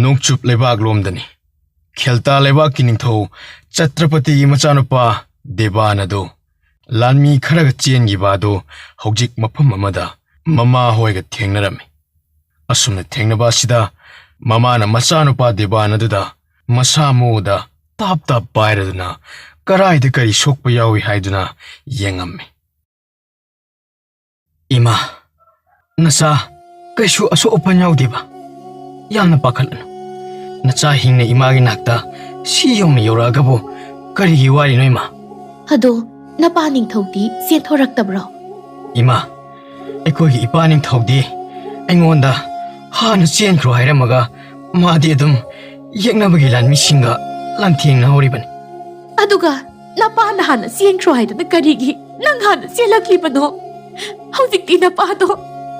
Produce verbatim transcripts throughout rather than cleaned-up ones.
ꯅꯣꯡꯆꯨꯞ ꯂꯩꯕꯥꯛꯂꯣꯝꯗꯅꯤ꯫ ꯈꯦꯜꯇꯥ ꯂꯩꯕꯥꯛꯀꯤ ꯅꯤꯡꯊꯧ ꯆꯇ꯭ꯔꯄꯇꯤꯒꯤ ꯃꯆꯥꯅꯨꯄꯥ ꯗꯦꯕꯥꯟ ꯑꯗꯨ ꯂꯥꯟꯃꯤ ꯈꯔꯒ ꯆꯦꯟꯈꯤꯕ ꯑꯗꯨ ꯍꯧꯖꯤꯛ ꯃꯐꯝ ꯑꯃꯗ ꯃꯃꯥ ꯍꯣꯏꯒ ꯊꯦꯡꯅꯔꯝꯃꯤ꯫ ꯑꯁꯨꯝꯅ ꯊꯦꯡꯅꯕ ꯑꯁꯤꯗ ꯃꯃꯥꯅ ꯃꯆꯥꯅꯨꯄꯥ ꯗꯦꯕꯥꯟ ꯑꯗꯨꯗ ꯃꯁꯥ ꯃꯎꯗ ꯇꯥꯞ ꯇꯥꯞ ꯄꯥꯏꯔꯗꯨꯅ ꯀꯔꯥꯏꯗ ꯀꯔꯤ ꯁꯣꯛꯄ ꯌꯥꯎꯏ ꯍꯥꯏꯗꯨꯅ ꯌꯦꯡꯉꯝꯃꯤ꯫ "ꯏꯃꯥ, ꯅꯆꯥ ꯀꯩꯁꯨ ꯑꯁꯣꯛ ꯑꯄꯟ ꯌꯥꯎꯗꯦꯕ? ꯌꯥꯝꯅ ꯄꯥꯈꯠꯂꯅꯨ꯫ ꯅꯆꯥ ꯍꯤꯡꯅ ꯏꯃꯥꯒꯤ ꯅꯥꯛꯇ ꯁꯤ ꯌꯧꯅ ꯌꯧꯔꯛꯑꯒꯕꯨ ꯀꯔꯤꯒꯤ ꯋꯥꯔꯤꯅꯣ, ꯏꯃꯥ?" "ꯑꯗꯣ ꯅꯄꯥ ꯅꯤꯡꯊꯧꯗꯤ ꯆꯦꯟꯊꯣꯔꯛꯇꯕ꯭ꯔꯣ?" "ꯏꯃꯥ, ꯑꯩꯈꯣꯏꯒꯤ ꯏꯄꯥ ꯅꯤꯡꯊꯧꯗꯤ ꯑꯩꯉꯣꯟꯗ ꯍꯥꯟꯅ ꯆꯦꯟꯈ꯭ꯔꯣ ꯍꯥꯏꯔꯝꯃꯒ ꯃꯥꯗꯤ ꯑꯗꯨꯝ ꯌꯦꯛꯅꯕꯒꯤ ꯂꯥꯟꯃꯤꯁꯤꯡꯒ ꯂꯥꯟꯊꯦꯡꯅꯍꯧꯔꯤꯕꯅꯤ꯫" "ꯑꯗꯨꯒ ꯅꯄꯥꯅ ꯍꯥꯟꯅ ꯆꯦꯟꯈ꯭ꯔꯣ ꯍꯥꯏꯗꯨꯅ ꯀꯔꯤꯒꯤ ꯅꯪ ꯍꯥꯟꯅ ꯆꯦꯜꯂꯛꯂꯤꯕꯅꯣ? ꯍꯧꯖꯤꯛꯇꯤ ꯅꯄꯥꯗꯣ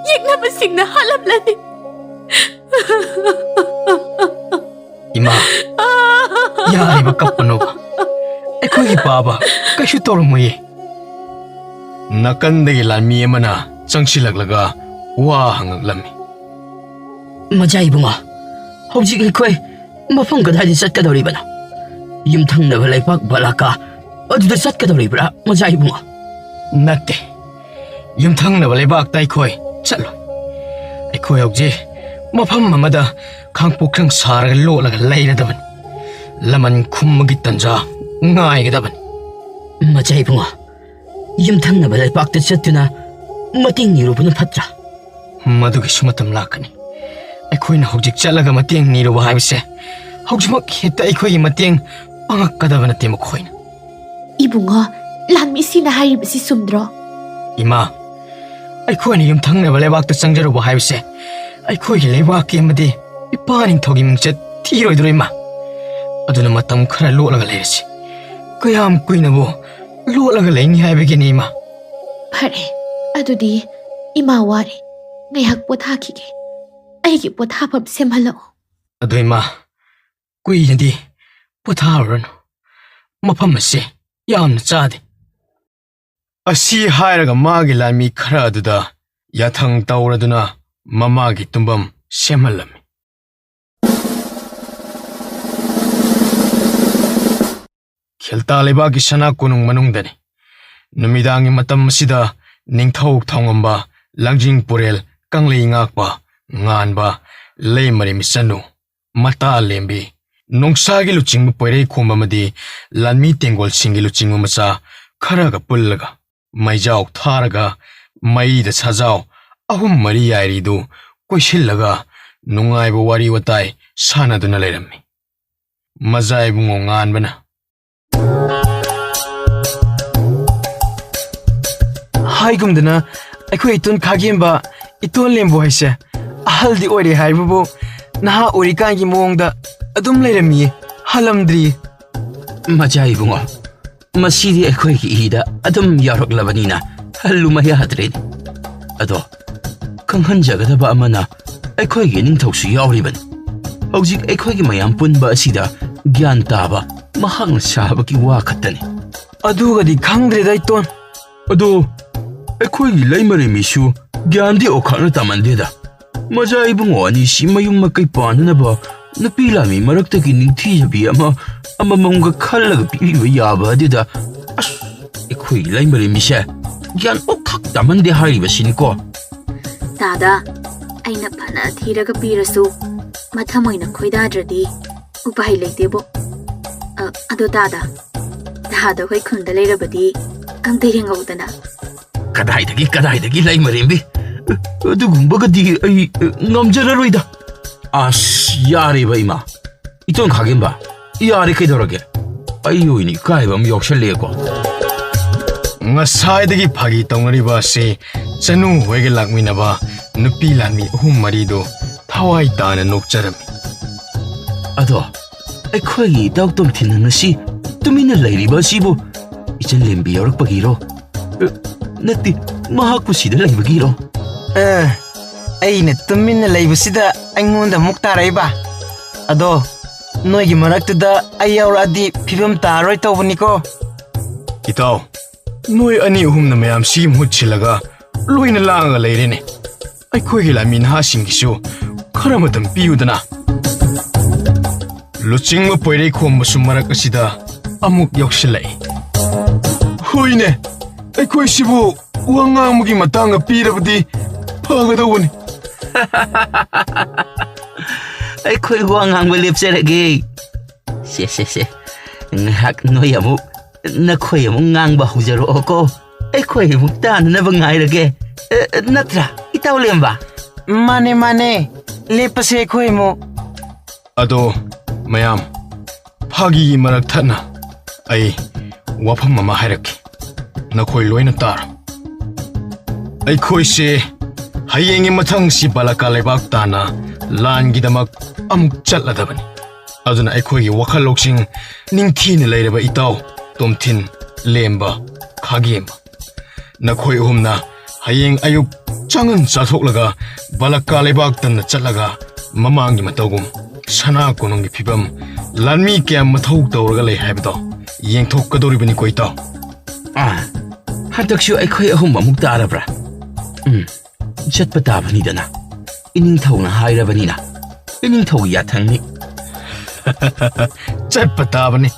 ꯌꯦꯛꯅꯕꯁꯤꯡꯅ ꯍꯥꯠꯂꯝꯂꯅꯤ꯫" "ꯏꯃꯥ, ꯌꯥꯔꯤꯕ ꯀꯞꯄꯅꯣꯕ꯫ ꯑꯩꯈꯣꯏꯒꯤ ꯄꯥꯕ ꯀꯩꯁꯨ ꯇꯧꯔꯝꯃꯣꯏꯌꯦ꯫" ꯅꯥꯀꯟꯗꯒꯤ ꯂꯥꯟꯃꯤ ꯑꯃꯅ ꯆꯪꯁꯤꯜꯂꯛꯂꯒ ꯋꯥ ꯍꯪꯉꯛꯂꯝꯃꯤ꯫ "ꯃꯖꯥ ꯏꯕꯨꯡꯉꯣ, ꯍꯧꯖꯤꯛ ꯑꯩꯈꯣꯏ ꯃꯐꯝ ꯀꯗꯥꯏꯗ ꯆꯠꯀꯗꯧꯔꯤꯕꯅꯣ? ꯌꯨꯝꯊꯪꯅꯕ ꯂꯩꯄꯥꯛ ꯕꯂꯥꯀꯥ ꯑꯗꯨꯗ ꯆꯠꯀꯗꯧꯔꯤꯕ꯭ꯔꯥ, ꯃꯖꯥ ꯏꯕꯨꯡꯉꯣ?" "ꯅꯠꯇꯦ, ꯌꯨꯝꯊꯪꯅꯕ ꯂꯩꯕꯥꯛꯇ ꯑꯩꯈꯣꯏ ꯆꯠꯂꯣꯏ꯫ ꯑꯩꯈꯣꯏ ꯍꯧꯖꯤꯛ ꯃꯐꯝ ꯑꯃꯗ ꯈꯥꯡꯄꯣꯛꯁꯪ ꯁꯥꯔꯒ ꯂꯣꯠꯂꯒ ꯂꯩꯔꯗꯕꯅꯤ꯫ ꯂꯃꯟ ꯈꯨꯝꯕꯒꯤ ꯇꯟꯖꯥ ꯉꯥꯏꯒꯗꯕꯅꯤ꯫" "ꯃꯖꯥ ꯏꯕꯨꯡꯉꯣ, ꯌꯨꯝꯊꯪꯅꯕ ꯂꯩꯄꯥꯛꯇ ꯆꯠꯇꯨꯅ ꯃꯇꯦꯡ ꯅꯤꯔꯨꯕꯅ ꯐꯠꯇ꯭ꯔꯥ?" "ꯃꯗꯨꯒꯤꯁꯨ ꯃꯇꯝ ꯂꯥꯛꯀꯅꯤ꯫ ꯑꯩꯈꯣꯏꯅ ꯍꯧꯖꯤꯛ ꯆꯠꯂꯒ ꯃꯇꯦꯡ ꯅꯤꯔꯨꯕ ꯍꯥꯏꯕꯁꯦ ꯍꯧꯖꯤꯛꯃꯛ ꯍꯦꯛꯇ ꯑꯩꯈꯣꯏꯒꯤ ꯃꯇꯦꯡ ꯄꯥꯡꯉꯛꯀꯗꯕ ꯅꯠꯇꯦ ꯃꯈꯣꯏꯅ꯫" "ꯏꯕꯨꯡꯉꯣ, ꯂꯥꯟꯃꯤꯁꯤꯡꯅ ꯍꯥꯏꯔꯤꯕꯁꯤ ꯆꯨꯝꯗ꯭ꯔꯣ?" "ꯏꯃꯥ, ꯑꯩꯈꯣꯏꯅ ꯌꯨꯝꯊꯪꯅꯕ ꯂꯩꯕꯥꯛꯇ ꯆꯪꯖꯔꯨꯕ ꯍꯥꯏꯕꯁꯦ ꯑꯩꯈꯣꯏꯒꯤ ꯂꯩꯕꯥꯛꯀꯤ ꯑꯃꯗꯤ ꯏꯄꯥ ꯅꯤꯡꯊꯧꯒꯤ ꯃꯤꯡꯆꯠ ꯊꯤꯔꯣꯏꯗ꯭ꯔꯣ, ꯏꯃꯥ? ꯑꯗꯨꯅ ꯃꯇꯝ ꯈꯔ ꯂꯣꯠꯂꯒ ꯂꯩꯔꯁꯤ꯫ ꯀꯌꯥꯝ ꯀꯨꯏꯅꯕꯨ ꯂꯣꯠꯂꯒ ꯂꯩꯅꯤ ꯍꯥꯏꯕꯒꯤꯅꯤ, ꯏꯃꯥ?" "ꯐꯔꯦ, ꯑꯗꯨꯗꯤ ꯏꯃꯥ ꯋꯥꯔꯦ꯫ ꯉꯥꯏꯍꯥꯛ ꯄꯣꯊꯥꯈꯤꯒꯦ꯫ ꯑꯩꯒꯤ ꯄꯣꯊꯥꯐꯝ ꯁꯦꯝꯍꯜꯂꯛꯎ꯫" "ꯑꯗꯨ ꯏꯃꯥ, ꯀꯨꯏꯅꯗꯤ ꯄꯣꯊꯥꯔꯨꯔꯅꯨ꯫ ꯃꯐꯝ ꯑꯁꯤ ꯌꯥꯝꯅ ꯆꯥꯗꯦ꯫" ꯑꯁꯤ ꯍꯥꯏꯔꯒ ꯃꯥꯒꯤ ꯂꯥꯟꯃꯤ ꯈꯔ ꯑꯗꯨꯗ ꯌꯥꯊꯪ ꯇꯧꯔꯗꯨꯅ ꯃꯃꯥꯒꯤ ꯇꯨꯝꯐꯝ ꯁꯦꯝꯍꯜꯂꯝꯃꯤ꯫ ꯈꯤꯜꯇꯥ ꯂꯩꯕꯥꯛꯀꯤ ꯁꯅꯥ ꯀꯣꯅꯨꯡ ꯃꯅꯨꯡꯗꯅꯤ꯫ ꯅꯨꯃꯤꯗꯥꯡꯒꯤ ꯃꯇꯝ ꯑꯁꯤꯗ ꯅꯤꯡꯊꯧ ꯊꯧꯉꯝꯕ, ꯂꯥꯡꯖꯤꯡ ꯄꯨꯔꯦꯜ, ꯀꯪꯂꯩ ꯉꯥꯛꯄ, ꯉꯥꯟꯕ, ꯂꯩꯃꯔꯦꯝꯕꯤ ꯆꯅꯨ, ꯃꯇꯥ ꯂꯦꯝꯕꯤ, ꯅꯣꯡꯁꯥꯒꯤ ꯂꯨꯆꯤꯡꯕ ꯄꯣꯏꯔꯩ ꯈꯣꯝꯕ ꯑꯃꯗꯤ ꯂꯥꯟꯃꯤ ꯇꯦꯡꯒꯣꯜꯁꯤꯡꯒꯤ ꯂꯨꯆꯤꯡꯕ ꯃꯆꯥ ꯈꯔꯒ ꯄꯨꯜꯂꯒ ꯃꯩꯖꯥꯎ ꯊꯥꯔꯒ ꯃꯩꯗ ꯁꯥꯖꯥꯎ ꯑꯍꯨꯝ ꯃꯔꯤ ꯌꯥꯏꯔꯤꯗꯨ ꯀꯣꯏꯁꯤꯜꯂꯒ ꯅꯨꯡꯉꯥꯏꯕ ꯋꯥꯔꯤ ꯋꯥꯇꯥꯏ ꯁꯥꯟꯅꯗꯨꯅ ꯂꯩꯔꯝꯃꯤ꯫ ꯃꯖꯥ ꯏꯕꯨꯡꯉꯣ ꯉꯥꯟꯕꯅ, ꯍꯥꯏꯒꯨꯝꯗꯅ, ꯑꯩꯈꯣꯏ ꯏꯇꯣꯟ ꯈꯥꯒꯦꯝꯕ, ꯏꯇꯣꯟ ꯂꯦꯝꯕꯨ ꯍꯥꯏꯁꯦ ꯑꯍꯜꯗꯤ ꯑꯣꯏꯔꯦ ꯍꯥꯏꯕꯕꯨ ꯅꯍꯥ ꯑꯣꯏꯔꯤꯀꯥꯟꯒꯤ ꯃꯑꯣꯡꯗ ꯑꯗꯨꯝ ꯂꯩꯔꯝꯃꯤꯌꯦ, ꯍꯜꯂꯝꯗ꯭ꯔꯤꯌꯦ꯫ ꯃꯖꯥ ꯏꯕꯨꯡꯉꯣ, ꯃꯁꯤꯗꯤ ꯑꯩꯈꯣꯏꯒꯤ ꯏꯗ ꯑꯗꯨꯝ ꯌꯥꯎꯔꯛꯂꯕꯅꯤꯅ ꯍꯜꯂꯨ ꯃꯌꯥꯗ꯭ꯔꯦꯅꯦ꯫ ꯑꯗꯣ ꯈꯪꯍꯟꯖꯒꯗꯕ ꯑꯃꯅ, ꯑꯩꯈꯣꯏꯒꯤ ꯅꯤꯡꯊꯧꯁꯨ ꯌꯥꯎꯔꯤꯕꯅꯤ꯫ ꯍꯧꯖꯤꯛ ꯑꯩꯈꯣꯏꯒꯤ ꯃꯌꯥꯝ ꯄꯨꯟꯕ ꯑꯁꯤꯗ ꯒ꯭ꯌꯥꯟ ꯇꯥꯕ ꯃꯍꯥꯛꯅ ꯁꯥꯕꯒꯤ ꯋꯥ ꯈꯛꯇꯅꯤ꯫ ꯑꯗꯨꯒꯗꯤ ꯈꯪꯗ꯭ꯔꯦꯗ, ꯏꯇꯣꯟ꯫ ꯑꯗꯣ ꯑꯩꯈꯣꯏꯒꯤ ꯂꯩꯃꯔꯦꯝꯕꯤꯁꯨ ꯒ꯭ꯌꯥꯟꯗꯤ ꯑꯣꯈꯥꯛꯅ ꯇꯥꯃꯟꯗꯦꯗ꯫ ꯃꯖꯥ ꯏꯕꯨꯡꯉꯣ ꯑꯅꯤꯁꯤ ꯃꯌꯨꯝ ꯃꯀꯩ ꯄꯥꯟꯅꯅꯕ ꯅꯨꯄꯤ ꯂꯥꯟꯃꯤ ꯃꯔꯛꯇꯒꯤ ꯅꯤꯡꯊꯤꯖꯕꯤ ꯑꯃ ꯑꯃꯃꯝꯒ ꯈꯜꯂꯒ ꯄꯤꯕꯤꯕ ꯌꯥꯕ ꯑꯗꯨꯗ, ꯑꯁ, ꯑꯩꯈꯣꯏꯒꯤ ꯂꯩꯃꯔꯦꯝꯕꯤꯁꯦ ꯒ꯭ꯌꯥꯟ ꯑꯣꯈꯥꯛ ꯇꯥꯃꯟꯗꯦ ꯍꯥꯏꯔꯤꯕꯁꯤꯅꯤꯀꯣ꯫ ꯗꯥꯗꯥ, ꯑꯩꯅ ꯐꯅ ꯊꯤꯔꯒ ꯄꯤꯔꯁꯨ ꯃꯊꯃꯣꯏꯅ ꯈꯣꯏꯗꯥꯗ꯭ꯔꯗꯤ ꯎꯄꯥꯏ ꯂꯩꯇꯦꯕꯣ꯫ ꯑ, ꯑꯗꯣ ꯗꯥꯗꯥ, ꯗꯥꯗꯥ ꯍꯣꯏ ꯈꯨꯟꯗ ꯂꯩꯔꯕꯗꯤ ꯑꯝꯇ ꯌꯦꯡꯉꯧꯗꯅ꯫ ꯀꯗꯥꯏꯗꯒꯤ, ꯀꯗꯥꯏꯗꯒꯤ ꯂꯩꯃꯔꯦꯝꯕꯤ? ꯑꯗꯨꯒꯨꯝꯕꯒꯗꯤ ꯑꯩ, ꯑ, ꯉꯝꯖꯔꯔꯣꯏꯗ꯫ ꯑꯁ, ꯌꯥꯔꯦꯕ ꯏꯃꯥ꯫ ꯏꯇꯣꯟ ꯈꯥꯒꯦꯝꯕ, ꯌꯥꯔꯦ ꯀꯩꯗꯧꯔꯒꯦ? ꯑꯩ ꯑꯣꯏꯅ ꯏꯀꯥꯏꯕ ꯑꯃ ꯌꯥꯎꯁꯜꯂꯛꯑꯦꯀꯣ꯫ ꯉꯁꯥꯏꯗꯒꯤ ꯐꯥꯒꯤ ꯇꯧꯅꯔꯤꯕ ꯑꯁꯤ ꯆꯅꯨ ꯍꯣꯏꯒ ꯂꯥꯛꯃꯤꯟꯅꯕ ꯅꯨꯄꯤ ꯂꯥꯟꯃꯤ ꯑꯍꯨꯝ ꯃꯔꯤꯗꯨ ꯊꯋꯥꯏ ꯇꯥꯅ ꯅꯣꯛꯆꯔꯝꯃꯤ꯫ ꯑꯗꯣ ꯑꯩꯈꯣꯏꯒꯤ ꯏꯇꯥꯎ ꯇꯣꯝꯊꯤꯟꯅ ꯉꯁꯤ ꯇꯨꯃꯤꯟꯅ ꯂꯩꯔꯤꯕ ꯑꯁꯤꯕꯨ ꯏꯆꯟ ꯂꯦꯝꯕꯤ ꯌꯥꯎꯔꯛꯄꯒꯤꯔꯣ? ꯑ, ꯅꯠꯇꯦ, ꯃꯍꯥꯛꯄꯨ ꯁꯤꯗ ꯂꯩꯕꯒꯤꯔꯣ? ꯑ, ꯑꯩꯅ ꯇꯨꯃꯤꯟꯅ ꯂꯩꯕꯁꯤꯗ ꯑꯩꯉꯣꯟꯗ ꯑꯃꯨꯛ ꯇꯥꯔꯛꯏꯕ? ꯑꯗꯣ ꯅꯣꯏꯒꯤ ꯃꯔꯛꯇꯨꯗ ꯑꯩ ꯌꯥꯎꯔꯛꯑꯗꯤ ꯐꯤꯕꯝ ꯇꯥꯔꯣꯏ ꯇꯧꯕꯅꯤꯀꯣ꯫ ꯏꯇꯥꯎ, ꯅꯣꯏ ꯑꯅꯤ ꯑꯍꯨꯝꯅ ꯃꯌꯥꯝꯁꯤꯒꯤ ꯃꯍꯨꯠ ꯁꯤꯜꯂꯒ ꯂꯣꯏꯅ ꯂꯥꯡꯉꯒ ꯂꯩꯔꯦꯅꯦ꯫ ꯑꯩꯈꯣꯏꯒꯤ ꯂꯥꯟꯃꯤ ꯅꯍꯥꯁꯤꯡꯒꯤꯁꯨ ꯈꯔ ꯃꯇꯝ ꯄꯤꯌꯨꯗꯅ꯫ ꯂꯨꯆꯤꯡꯕ ꯄꯣꯏꯔꯩ ꯈꯣꯝꯕꯁꯨ ꯃꯔꯛ ꯑꯁꯤꯗ ꯑꯃꯨꯛ ꯌꯧꯁꯤꯜꯂꯛꯏ꯫ ꯍꯣꯏꯅꯦ, ꯑꯩꯈꯣꯏꯁꯤꯕꯨ ꯋꯥ ꯉꯥꯡꯕꯒꯤ ꯃꯇꯥꯡꯒ ꯄꯤꯔꯕꯗꯤ ꯐꯒꯗꯧꯕꯅꯤ꯫ ꯑꯩꯈꯣꯏ ꯋꯥ ꯉꯥꯡꯕ ꯂꯦꯞꯆꯔꯒꯦ꯫ ꯁꯦ ꯁꯦ ꯁꯦ, ꯉꯥꯏꯍꯥꯛ ꯅꯣꯏ ꯑꯃꯨꯛ, ꯅꯈꯣꯏ ꯑꯃꯨꯛ ꯉꯥꯡꯕ ꯍꯧꯖꯔꯛꯑꯣꯀꯣ꯫ ꯑꯩꯈꯣꯏ ꯑꯃꯨꯛ ꯇꯥꯅꯅꯕ ꯉꯥꯏꯔꯒꯦ꯫ ꯑꯦ, ꯅꯠꯇ꯭ꯔꯥ, ꯏꯇꯥꯎ ꯂꯦꯝꯕ? ꯃꯥꯅꯦ ꯃꯥꯅꯦ, ꯂꯦꯞꯄꯁꯦ ꯑꯩꯈꯣꯏ ꯑꯃꯨꯛ꯫ ꯑꯗꯣ ꯃꯌꯥꯝ, ꯐꯥꯒꯤꯒꯤ ꯃꯔꯛ ꯊꯠꯅ ꯑꯩ ꯋꯥꯐꯝ ꯑꯃ ꯍꯥꯏꯔꯛꯀꯦ, ꯅꯈꯣꯏ ꯂꯣꯏꯅ ꯇꯥꯔꯣ꯫ ꯑꯩꯈꯣꯏꯁꯦ ꯍꯌꯦꯡꯒꯤ ꯃꯊꯪꯁꯤ ꯕꯥꯂꯥꯀꯥ ꯂꯩꯕꯥꯛ ꯇꯥꯟꯅ ꯂꯥꯟꯒꯤꯗꯃꯛ ꯑꯃꯨꯛ ꯆꯠꯂꯗꯕꯅꯤ꯫ ꯑꯗꯨꯅ ꯑꯩꯈꯣꯏꯒꯤ ꯋꯥꯈꯜ ꯂꯧꯁꯤꯡ ꯅꯤꯡꯊꯤꯅ ꯂꯩꯔꯕ ꯏꯇꯥꯎ ꯇꯣꯝꯊꯤꯟ, ꯂꯦꯝꯕ, ꯈꯥꯒꯦꯝꯕ, ꯅꯈꯣꯏ ꯑꯍꯨꯝꯅ ꯍꯌꯦꯡ ꯑꯌꯨꯛ ꯆꯥꯉꯟ ꯆꯥꯊꯣꯛꯂꯒ ꯕꯥꯂꯥꯀꯥ ꯂꯩꯕꯥꯛ ꯇꯥꯟꯅ ꯆꯠꯂꯒ ꯃꯃꯥꯡꯒꯤ ꯃꯇꯧꯒꯨꯝ ꯁꯅꯥ ꯀꯣꯅꯨꯡꯒꯤ ꯐꯤꯕꯝ, ꯂꯥꯟꯃꯤ ꯀꯌꯥꯝ ꯃꯊꯧ ꯇꯧꯔꯒ ꯂꯩ ꯍꯥꯏꯕꯗꯣ ꯌꯦꯡꯊꯣꯛꯀꯗꯧꯔꯤꯕꯅꯤꯀꯣ ꯏꯇꯥꯎ꯫ ꯑꯥ, ꯍꯟꯗꯛꯁꯨ ꯑꯩꯈꯣꯏ ꯑꯍꯨꯝ ꯑꯃꯨꯛ ꯇꯥꯔꯕ꯭ꯔꯥ? ꯎꯝ, ꯆꯠꯄ ꯇꯥꯕꯅꯤꯗꯅ, ꯏꯅꯤꯡꯊꯧꯅ ꯍꯥꯏꯔꯕꯅꯤꯅ꯫ ꯏꯅꯤꯡꯊꯧꯒꯤ ꯌꯥꯊꯪꯅꯤ꯫ ꯆꯠꯄ ꯇꯥꯕꯅꯤ,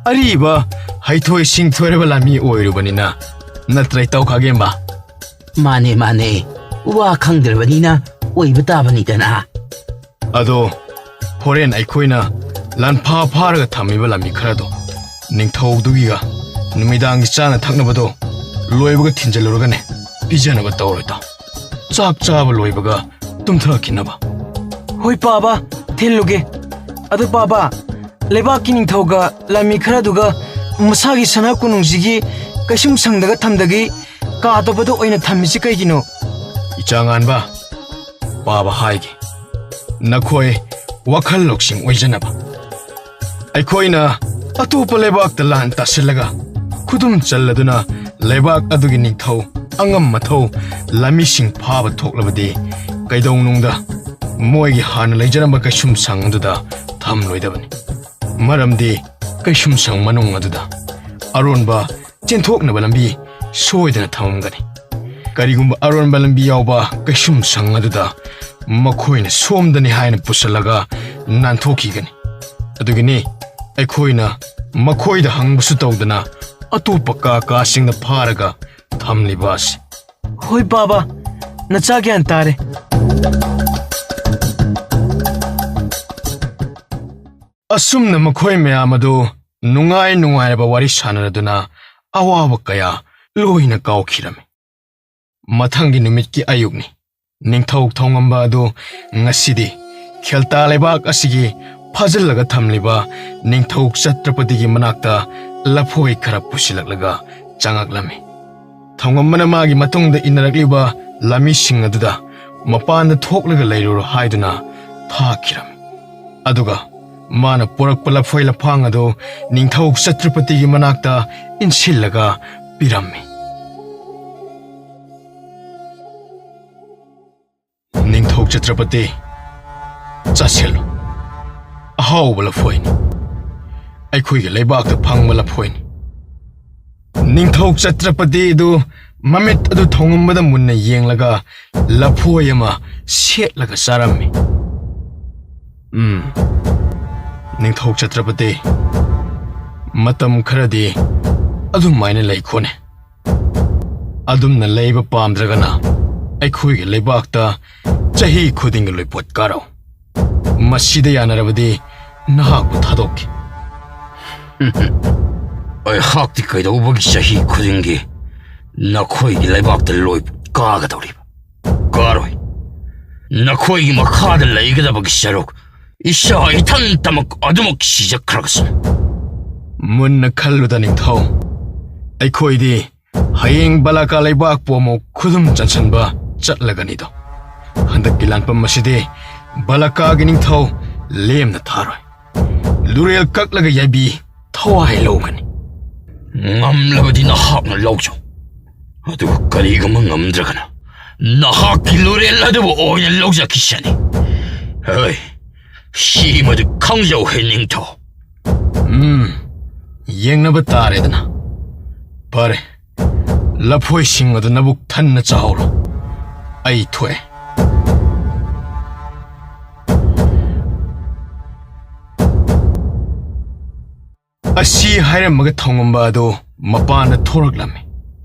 ꯑꯔꯤꯕ ꯍꯩꯊꯣꯏ ꯁꯤꯡꯊꯣꯏꯔꯕ ꯂꯥꯟꯃꯤ ꯑꯣꯏꯔꯨꯕꯅꯤꯅ, ꯅꯠꯇ꯭ꯔ ꯏꯇꯥꯎ ꯈꯥꯒꯦꯝꯕ? ꯃꯥꯅꯦ ꯃꯥꯅꯦ, ꯋꯥ ꯈꯪꯗ꯭ꯔꯕꯅꯤꯅ ꯑꯣꯏꯕ ꯇꯥꯕꯅꯤꯗꯅ꯫ ꯑꯗꯣ ꯍꯣꯔꯦꯟ ꯑꯩꯈꯣꯏꯅ ꯂꯥꯟꯐꯥ ꯐꯥꯔꯒ ꯊꯝꯃꯤꯕ ꯂꯥꯟꯃꯤ ꯈꯔꯗꯣ ꯅꯤꯡꯊꯧꯗꯨꯒꯤꯒ ꯅꯨꯃꯤꯗꯥꯡꯒꯤ ꯆꯥꯅ ꯊꯛꯅꯕꯗꯣ ꯂꯣꯏꯕꯒ ꯊꯤꯟꯖꯜꯂꯨꯔꯒꯅꯦ, ꯄꯤꯖꯅꯕ ꯇꯧꯔꯣ ꯏꯇꯥꯎ꯫ ꯆꯥꯛ ꯆꯥꯕ ꯂꯣꯏꯕꯒ ꯇꯨꯝꯊꯈꯤꯅꯕ꯫ ꯍꯣꯏ ꯄꯥꯕ, ꯊꯤꯜꯂꯨꯒꯦ꯫ ꯑꯗꯨ ꯄꯥꯕ, ꯂꯩꯕꯥꯛꯀꯤ ꯅꯤꯡꯊꯧꯒ ꯂꯥꯟꯃꯤ ꯈꯔꯗꯨꯒ ꯃꯁꯥꯒꯤ ꯁꯅꯥ ꯀꯣꯅꯨꯡꯁꯤꯒꯤ ꯀꯩꯁꯨꯝ ꯁꯪꯗꯒ ꯊꯝꯗꯒꯤ ꯀꯥ ꯑꯇꯣꯞꯄꯗ ꯑꯣꯏꯅ ꯊꯝꯃꯤꯁꯤ ꯀꯩꯒꯤꯅꯣ? ꯏꯆꯥꯉꯥꯟꯕ, ꯄꯥꯕ ꯍꯥꯏꯒꯦ, ꯅꯈꯣꯏ ꯋꯥꯈꯜ ꯂꯧꯁꯤꯡ ꯑꯣꯏꯖꯅꯕ꯫ ꯑꯩꯈꯣꯏꯅ ꯑꯇꯣꯞꯄ ꯂꯩꯕꯥꯛꯇ ꯂꯥꯟ ꯇꯥꯁꯤꯜꯂꯒ ꯈꯨꯗꯨꯝ ꯆꯜꯂꯗꯨꯅ ꯂꯩꯕꯥꯛ ꯑꯗꯨꯒꯤ ꯅꯤꯡꯊꯧ, ꯑꯉꯝ ꯃꯊꯧ, ꯂꯥꯟꯃꯤꯁꯤꯡ ꯐꯥꯕ ꯊꯣꯛꯂꯕꯗꯤ, ꯀꯩꯗꯧꯅꯨꯡꯗ ꯃꯣꯏꯒꯤ ꯍꯥꯟꯅ ꯂꯩꯖꯔꯝꯕ ꯀꯩꯁꯨꯝ ꯁꯪ ꯑꯗꯨꯗ ꯊꯝꯂꯣꯏꯗꯕꯅꯤ꯫ ꯃꯔꯝꯗꯤ ꯀꯩꯁꯨꯝ ꯁꯪ ꯃꯅꯨꯡ ꯑꯗꯨꯗ ꯑꯔꯣꯟꯕ ꯆꯦꯟꯊꯣꯛꯅꯕ ꯂꯝꯕꯤ ꯁꯣꯏꯗꯅ ꯊꯝꯃꯝꯒꯅꯤ꯫ ꯀꯔꯤꯒꯨꯝꯕ ꯑꯔꯣꯟꯕ ꯂꯝꯕꯤ ꯌꯥꯎꯕ ꯀꯩꯁꯨꯝ ꯁꯪ ꯑꯗꯨꯗ ꯃꯈꯣꯏꯅ ꯁꯣꯝꯗꯅꯤ ꯍꯥꯏꯅ ꯄꯨꯁꯜꯂꯒ ꯅꯥꯟꯊꯣꯛꯈꯤꯒꯅꯤ꯫ ꯑꯗꯨꯒꯤꯅꯤ ꯑꯩꯈꯣꯏꯅ ꯃꯈꯣꯏꯗ ꯍꯪꯕꯁꯨ ꯇꯧꯗꯅ ꯑꯇꯣꯞꯄ ꯀꯥ ꯀꯥꯁꯤꯡꯗ ꯐꯥꯔꯒ ꯊꯝꯂꯤꯕ ꯑꯁꯤ꯫ ꯍꯣꯏ ꯕꯥꯕꯥ, ꯅꯆꯥ ꯒ꯭ꯌꯥꯟ ꯇꯥꯔꯦ꯫ ꯑꯁꯨꯝꯅ ꯃꯈꯣꯏ ꯃꯌꯥꯝ ꯑꯗꯨ ꯅꯨꯡꯉꯥꯏ ꯅꯨꯡꯉꯥꯏꯔꯕ ꯋꯥꯔꯤ ꯁꯥꯟꯅꯔꯗꯨꯅ ꯑꯋꯥꯕ ꯀꯌꯥ ꯂꯣꯏꯅ ꯀꯥꯎꯈꯤꯔꯝꯃꯤ꯫ ꯃꯊꯪꯒꯤ ꯅꯨꯃꯤꯠꯀꯤ ꯑꯌꯨꯛꯅꯤ꯫ ꯅꯤꯡꯊꯧ ꯊꯧꯉꯝꯕ ꯑꯗꯨ ꯉꯁꯤꯗꯤ ꯈꯦꯜꯇꯥ ꯂꯩꯕꯥꯛ ꯑꯁꯤꯒꯤ ꯐꯥꯖꯤꯜꯂꯒ ꯊꯝꯂꯤꯕ ꯅꯤꯡꯊꯧ ꯆꯇ꯭ꯔꯄꯇꯤꯒꯤ ꯃꯅꯥꯛꯇ ꯂꯐꯣꯏ ꯈꯔ ꯄꯨꯁꯤꯜꯂꯛꯂꯒ ꯆꯪꯉꯛꯂꯝꯃꯤ꯫ ꯊꯧꯉꯝꯕꯅ ꯃꯥꯒꯤ ꯃꯇꯨꯡꯗ ꯏꯟꯅꯔꯛꯂꯤꯕ ꯂꯥꯃꯤꯁꯤꯡ ꯑꯗꯨꯗ ꯃꯄꯥꯟꯗ ꯊꯣꯛꯂꯒ ꯂꯩꯔꯨꯔꯣ ꯍꯥꯏꯗꯨꯅ ꯊꯥꯈꯤꯔꯝꯃꯤ꯫ ꯑꯗꯨꯒ ꯃꯥꯅ ꯄꯨꯔꯛꯄ ꯂꯐꯣꯏ ꯂꯐꯥꯡ ꯑꯗꯨ ꯅꯤꯡꯊꯧ ꯆꯇ꯭ꯔꯄꯇꯤꯒꯤ ꯃꯅꯥꯛꯇ ꯏꯟꯁꯤꯜꯂꯒ ꯄꯤꯔꯝꯃꯤ꯫ ꯅꯤꯡꯊꯧ ꯆꯇ꯭ꯔꯄꯇꯤ, ꯆꯥꯁꯤꯜꯂꯨ꯫ ꯑꯍꯥꯎꯕ ꯂꯐꯣꯏꯅꯤ꯫ ꯑꯩꯈꯣꯏꯒꯤ ꯂꯩꯕꯥꯛꯇ ꯐꯪꯕ ꯂꯐꯣꯏꯅꯤ꯫ ꯅꯤꯡꯊꯧ ꯆꯇ꯭ꯔꯄꯇꯤ ꯑꯗꯨ ꯃꯃꯤꯠ ꯑꯗꯨ ꯊꯧꯉꯝꯕꯗ ꯃꯨꯟꯅ ꯌꯦꯡꯂꯒ ꯂꯐꯣꯏ ꯑꯃ ꯁꯦꯠꯂꯒ ꯆꯥꯔꯝꯃꯤ꯫ ꯎꯝ, ꯅꯤꯡꯊꯧ ꯆꯇ꯭ꯔꯄꯇꯤ, ꯃꯇꯝ ꯈꯔꯗꯤ ꯑꯗꯨꯃꯥꯏꯅ ꯂꯩꯈꯣꯅꯦ꯫ ꯑꯗꯨꯝꯅ ꯂꯩꯕ ꯄꯥꯝꯗ꯭ꯔꯒꯅ ꯑꯩꯈꯣꯏꯒꯤ ꯂꯩꯕꯥꯛꯇ ꯆꯍꯤ ꯈꯨꯗꯤꯡꯒꯤ ꯂꯣꯏꯄꯣꯠ ꯀꯥꯔꯧ꯫ ꯃꯁꯤꯗ ꯌꯥꯅꯔꯕꯗꯤ ꯅꯍꯥꯛꯄꯨ ꯊꯥꯗꯣꯛꯈꯤ꯫ ꯑꯩꯍꯥꯛꯇꯤ ꯀꯩꯗꯧꯕꯒꯤ ꯆꯍꯤ ꯈꯨꯗꯤꯡꯒꯤ ꯅꯈꯣꯏꯒꯤ ꯂꯩꯕꯥꯛꯇ ꯂꯣꯏ ꯀꯥꯒꯗꯧꯔꯤꯕ? ꯀꯥꯔꯣꯏ꯫ ꯅꯈꯣꯏꯒꯤ ꯃꯈꯥꯗ ꯂꯩꯒꯗꯕꯒꯤ ꯁꯔꯨꯛ ꯏꯁꯥ ꯏꯊꯟꯇꯃꯛ ꯑꯗꯨꯃꯛ ꯁꯤꯖꯈ꯭ꯔꯒꯁꯨ꯫ ꯃꯨꯟꯅ ꯈꯜꯂꯨꯗ, ꯅꯤꯡꯊꯧ꯫ ꯑꯩꯈꯣꯏꯗꯤ ꯍꯌꯦꯡ ꯕꯂꯥꯀꯥ ꯂꯩꯕꯥꯛꯄꯨ ꯑꯃꯨꯛ ꯈꯨꯗꯨꯝ ꯆꯟꯁꯤꯟꯕ ꯆꯠꯂꯒꯅꯤꯗꯣ꯫ ꯍꯟꯗꯛꯀꯤ ꯂꯥꯟꯐꯝ ꯑꯁꯤꯗꯤ ꯕꯂꯥꯀꯥꯒꯤ ꯅꯤꯡꯊꯧ ꯂꯦꯝꯅ ꯊꯥꯔꯣꯏ꯫ ꯂꯨꯔꯦꯜ ꯀꯛꯂꯒ ꯌꯥꯏꯕꯤ ꯊꯋꯥꯏ ꯂꯧꯒꯅꯤ꯫ ꯉꯝꯂꯕꯗꯤ ꯅꯍꯥꯛꯅ ꯂꯧꯖꯧ꯫ ꯑꯗꯨꯒ ꯀꯔꯤꯒꯨꯝꯕ ꯉꯝꯗ꯭ꯔꯒꯅ ꯅꯍꯥꯛꯀꯤ ꯂꯨꯔꯦꯜ ꯑꯗꯨꯕꯨ ꯑꯣꯏꯅ ꯂꯧꯖꯈꯤꯁꯅꯤ꯫ ꯍꯣꯏ, ꯁꯤꯃꯗꯤ ꯈꯪꯖꯧ ꯍꯦ ꯅꯤꯡꯊꯧ꯫ ꯎꯝ, ꯌꯦꯡꯅꯕ ꯇꯥꯔꯦꯗꯅ꯫ ꯐꯔꯦ, ꯂꯐꯣꯏꯁꯤꯡ ꯑꯗꯨ ꯅꯕꯨꯛ ꯊꯟꯅ ꯆꯥꯍꯧꯔꯣ꯫ ꯑꯩ ꯊꯣꯛꯑꯦ꯫ ꯑꯁꯤ ꯍꯥꯏꯔꯝꯃꯒ ꯊꯣꯡꯉꯝꯕ ꯑꯗꯨ ꯃꯄꯥꯟꯗ ꯊꯣꯔꯛꯂꯝꯃꯤ꯫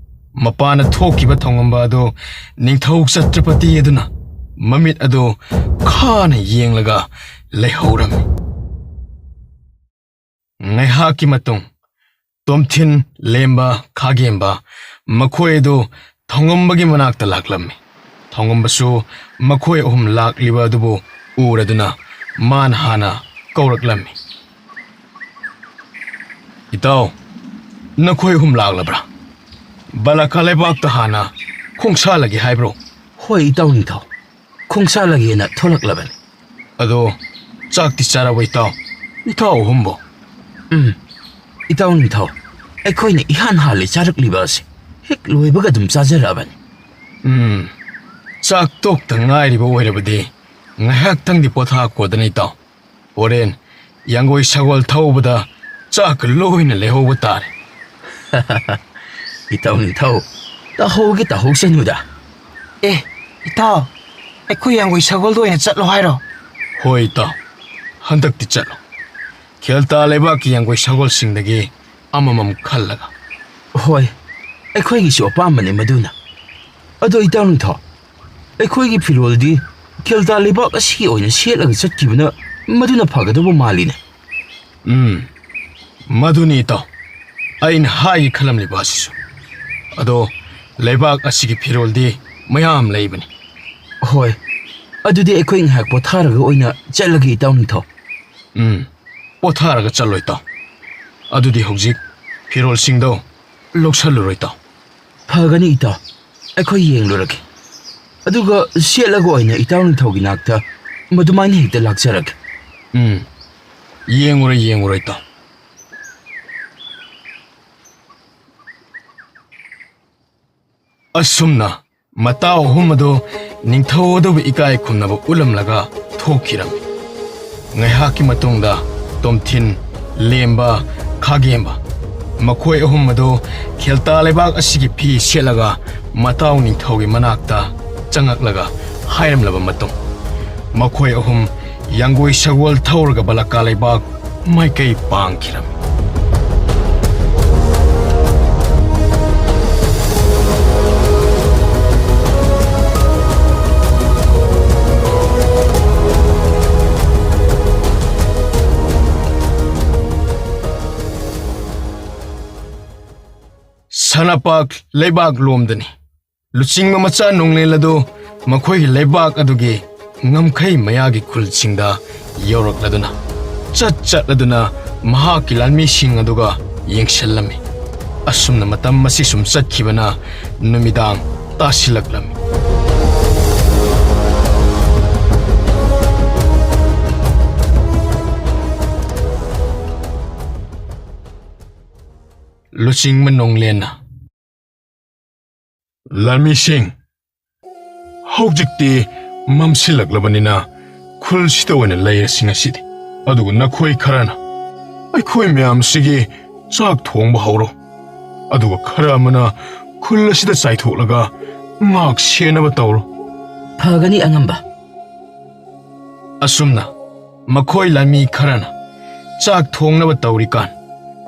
ꯃꯄꯥꯟꯗ ꯊꯣꯛꯈꯤꯕ ꯊꯣꯡꯉꯝꯕ ꯑꯗꯨ ꯅꯤꯡꯊꯧ ꯆꯇ꯭ꯔꯄꯇꯤ ꯑꯗꯨꯅ ꯃꯃꯤꯠ ꯑꯗꯨ ꯈꯥꯅ ꯌꯦꯡꯂꯒ ꯂꯩꯍꯧꯔꯝꯃꯤ꯫ ꯉꯥꯏꯍꯥꯛꯀꯤ ꯃꯇꯨꯡ ꯇꯣꯝꯊꯤꯟ, ꯂꯦꯝꯕ, ꯈꯥꯒꯦꯝꯕ ꯃꯈꯣꯏ ꯑꯗꯨ ꯊꯣꯡꯉꯝꯕꯒꯤ ꯃꯅꯥꯛꯇ ꯂꯥꯛꯂꯝꯃꯤ꯫ ꯊꯣꯡꯉꯝꯕꯁꯨ ꯃꯈꯣꯏ ꯑꯍꯨꯝ ꯂꯥꯛꯂꯤꯕ ꯑꯗꯨꯕꯨ ꯎꯔꯗꯨꯅ ꯃꯥꯅ ꯍꯥꯟꯅ ꯀꯧꯔꯛꯂꯝꯃꯤ꯫ "ꯏꯇꯥꯎ, ꯅꯈꯣꯏ ꯑꯍꯨꯝ ꯂꯥꯛꯂꯕ꯭ꯔꯥ? ꯕꯂꯥꯀꯥ ꯂꯩꯕꯥꯛꯇ ꯍꯥꯟꯅ ꯈꯣꯡꯁꯥꯜꯂꯒꯦ ꯍꯥꯏꯕ꯭ꯔꯣ?" "ꯍꯣꯏ ꯏꯇꯥꯎ ꯅꯤꯡꯊꯧ, ꯈꯣꯡꯁꯥꯜꯂꯒꯦꯅ ꯊꯣꯛꯂꯛꯂꯕꯅꯤ꯫" "ꯑꯗꯣ ꯆꯥꯛꯇꯤ ꯆꯥꯔꯕ ꯏꯇꯥꯎ, ꯏꯇꯥꯎ ꯑꯍꯨꯝꯕꯣ?" "ꯎꯝ, ꯏꯇꯥꯎ ꯅꯤꯡꯊꯧ, ꯑꯩꯈꯣꯏꯅ ꯏꯍꯥꯟ ꯍꯥꯜꯂꯦ ꯆꯥꯔꯛꯂꯤꯕ ꯑꯁꯤ꯫ ꯍꯦꯛ ꯂꯣꯏꯕꯒ ꯑꯗꯨꯝ ꯆꯥꯖꯔꯛꯑꯕꯅꯤ꯫" "ꯎꯝ, ꯆꯥꯛ ꯇꯣꯛꯇ ꯉꯥꯏꯔꯤꯕ ꯑꯣꯏꯔꯕꯗꯤ ꯉꯥꯏꯍꯥꯛꯇꯪꯗꯤ ꯄꯣꯊꯥꯈꯣꯗꯅ ꯏꯇꯥꯎ꯫ ꯍꯣꯔꯦꯟ ꯌꯥꯡꯒꯣꯏ ꯁꯒꯣꯜ ꯊꯧꯕꯗ ꯆꯥꯛꯀ ꯂꯣꯏꯅ ꯂꯩꯍꯧꯕ ꯇꯥꯔꯦ꯫" "ꯏꯇꯥꯎ ꯅꯤꯡꯊꯧ, ꯇꯥꯍꯧꯒꯦ ꯇꯥꯍꯧꯁꯅꯨꯗ꯫" "ꯑꯦ, ꯏꯇꯥꯎ, ꯑꯩꯈꯣꯏ ꯌꯥꯡꯒꯣꯏ ꯁꯒꯣꯜꯗ ꯑꯣꯏꯅ ꯆꯠꯂꯣ ꯍꯥꯏꯔꯣ?" "ꯍꯣꯏ ꯏꯇꯥꯎ, ꯍꯟꯗꯛꯇꯤ ꯆꯠꯂꯣ꯫ ꯈꯦꯜꯇꯥ ꯂꯩꯕꯥꯛꯀꯤ ꯌꯥꯡꯒꯣꯏ ꯁꯒꯣꯜꯁꯤꯡꯗꯒꯤ ꯑꯃꯃꯝ ꯈꯜꯂꯒ꯫" "ꯍꯣꯏ, ꯑꯩꯈꯣꯏꯒꯤꯁꯨ ꯑꯄꯥꯝꯕꯅꯤ ꯃꯗꯨꯅ꯫ ꯑꯗꯣ ꯏꯇꯥꯎ ꯅꯤꯡꯊꯧ, ꯑꯩꯈꯣꯏꯒꯤ ꯐꯤꯔꯣꯜꯗꯤ ꯈꯦꯜꯇꯥ ꯂꯩꯕꯥꯛ ꯑꯁꯤꯒꯤ ꯑꯣꯏꯅ ꯁꯦꯠꯂꯒ ꯆꯠꯈꯤꯕꯅ ꯃꯗꯨꯅ ꯐꯒꯗꯧꯕ ꯃꯥꯜꯂꯤꯅꯦ꯫" "ꯎꯝ, ꯃꯗꯨꯅꯤ ꯏꯇꯥꯎ, ꯑꯩꯅ ꯍꯥꯏꯒꯦ ꯈꯜꯂꯝꯂꯤꯕ ꯑꯁꯤꯁꯨ꯫ ꯑꯗꯣ ꯂꯩꯕꯥꯛ ꯑꯁꯤꯒꯤ ꯐꯤꯔꯣꯜꯗꯤ ꯃꯌꯥꯝ ꯂꯩꯕꯅꯤ꯫" "ꯍꯣꯏ, ꯑꯗꯨꯗꯤ ꯑꯩꯈꯣꯏ ꯉꯥꯏꯍꯥꯛ ꯄꯣꯊꯥꯔꯒ ꯑꯣꯏꯅ ꯆꯠꯂꯒꯦ ꯏꯇꯥꯎ ꯅꯤꯡꯊꯧ꯫" "ꯎꯝ, ꯄꯣꯊꯥꯔꯒ ꯆꯠꯂꯣ ꯏꯇꯥꯎ꯫ ꯑꯗꯨꯗꯤ ꯍꯧꯖꯤꯛ ꯐꯤꯔꯣꯜꯁꯤꯡꯗꯣ ꯂꯧꯁꯜꯂꯨꯔꯣ ꯏꯇꯥꯎ꯫" "ꯐꯒꯅꯤ ꯏꯇꯥꯎ, ꯑꯩꯈꯣꯏ ꯌꯦꯡꯂꯨꯔꯒꯦ꯫ ꯑꯗꯨꯒ ꯁꯦꯠꯂꯒ ꯑꯣꯏꯅ ꯏꯇꯥꯎ ꯅꯤꯡꯊꯧꯒꯤ ꯅꯥꯛꯇ ꯃꯗꯨꯃꯥꯏꯅ ꯍꯦꯛꯇ ꯂꯥꯛꯆꯔꯒꯦ꯫" "ꯎꯝ, ꯌꯦꯡꯉꯨꯔꯣ, ꯌꯦꯡꯉꯨꯔꯣ ꯏꯇꯥꯎ꯫" ꯑꯁꯨꯝꯅ ꯃꯇꯥꯎ ꯑꯍꯨꯝ ꯑꯗꯨ ꯅꯤꯡꯊꯧ ꯑꯗꯨꯕꯨ ꯏꯀꯥꯏ ꯈꯨꯝꯅꯕ ꯎꯠꯂꯝꯂꯒ ꯊꯣꯛꯈꯤꯔꯝꯃꯤ꯫ ꯉꯥꯏꯍꯥꯛꯀꯤ ꯃꯇꯨꯡꯗ ꯇꯣꯝꯊꯤꯟ, ꯂꯦꯝꯕ, ꯈꯥꯒꯦꯝꯕ ꯃꯈꯣꯏ ꯑꯍꯨꯝ ꯑꯗꯨ ꯈꯦꯜꯇꯥ ꯂꯩꯕꯥꯛ ꯑꯁꯤꯒꯤ ꯐꯤ ꯁꯦꯠꯂꯒ ꯃꯇꯥꯎ ꯅꯤꯡꯊꯧꯒꯤ ꯃꯅꯥꯛꯇ ꯆꯪꯉꯛꯂꯒ ꯍꯥꯏꯔꯝꯂꯕ ꯃꯇꯨꯡ, ꯃꯈꯣꯏ ꯑꯍꯨꯝ ꯌꯥꯡꯒꯣꯏ ꯁꯒꯣꯜ ꯊꯧꯔꯒ ꯕꯂꯥꯀꯥ ꯂꯩꯕꯥꯛ ꯃꯥꯏꯀꯩ ꯄꯥꯡꯈꯤꯔꯝꯃꯤ꯫ ꯊꯅꯄꯥꯛ ꯂꯩꯕꯥꯛ ꯂꯣꯝꯗꯅꯤ꯫ ꯂꯨꯆꯤꯡꯕ ꯃꯆꯥ ꯅꯣꯡꯂꯦꯟ ꯑꯗꯨ ꯃꯈꯣꯏꯒꯤ ꯂꯩꯕꯥꯛ ꯑꯗꯨꯒꯤ ꯉꯝꯈꯩ ꯃꯌꯥꯒꯤ ꯈꯨꯜꯁꯤꯡꯗ ꯌꯧꯔꯛꯂꯗꯨꯅ ꯆꯠ ꯆꯠꯂꯗꯨꯅ ꯃꯍꯥꯛꯀꯤ ꯂꯥꯟꯃꯤꯁꯤꯡ ꯑꯗꯨꯒ ꯌꯦꯡꯁꯤꯜꯂꯝꯃꯤ꯫ ꯑꯁꯨꯝꯅ ꯃꯇꯝ ꯑꯁꯤ ꯁꯨꯝ ꯆꯠꯈꯤꯕꯅ ꯅꯨꯃꯤꯗꯥꯡ ꯇꯥꯁꯤꯜꯂꯛꯂꯝꯃꯤ꯫ ꯂꯨꯆꯤꯡꯕ ꯅꯣꯡꯂꯦꯟꯅ, "ꯂꯥꯟꯃꯤꯁꯤꯡ, ꯍꯧꯖꯤꯛꯇꯤ ꯃꯝꯁꯤꯜꯂꯛꯂꯕꯅꯤꯅ ꯈꯨꯜꯁꯤꯗ ꯑꯣꯏꯅ ꯂꯩꯔꯁꯤ ꯉꯁꯤꯗꯤ꯫ ꯑꯗꯨꯒ ꯅꯈꯣꯏ ꯈꯔꯅ ꯑꯩꯈꯣꯏ ꯃꯌꯥꯝꯁꯤꯒꯤ ꯆꯥꯛ ꯊꯣꯡꯕ ꯍꯧꯔꯣ꯫ ꯑꯗꯨꯒ ꯈꯔ ꯑꯃꯅ ꯈꯨꯜ ꯑꯁꯤꯗ ꯆꯥꯏꯊꯣꯛꯂꯒ ꯉꯥꯛ ꯁꯦꯟꯅꯕ ꯇꯧꯔꯣ꯫" "ꯐꯒꯅꯤ ꯑꯉꯝꯕ꯫" ꯑꯁꯨꯝꯅ ꯃꯈꯣꯏ ꯂꯥꯟꯃꯤ ꯈꯔꯅ ꯆꯥꯛ ꯊꯣꯡꯅꯕ ꯇꯧꯔꯤꯀꯥꯟ,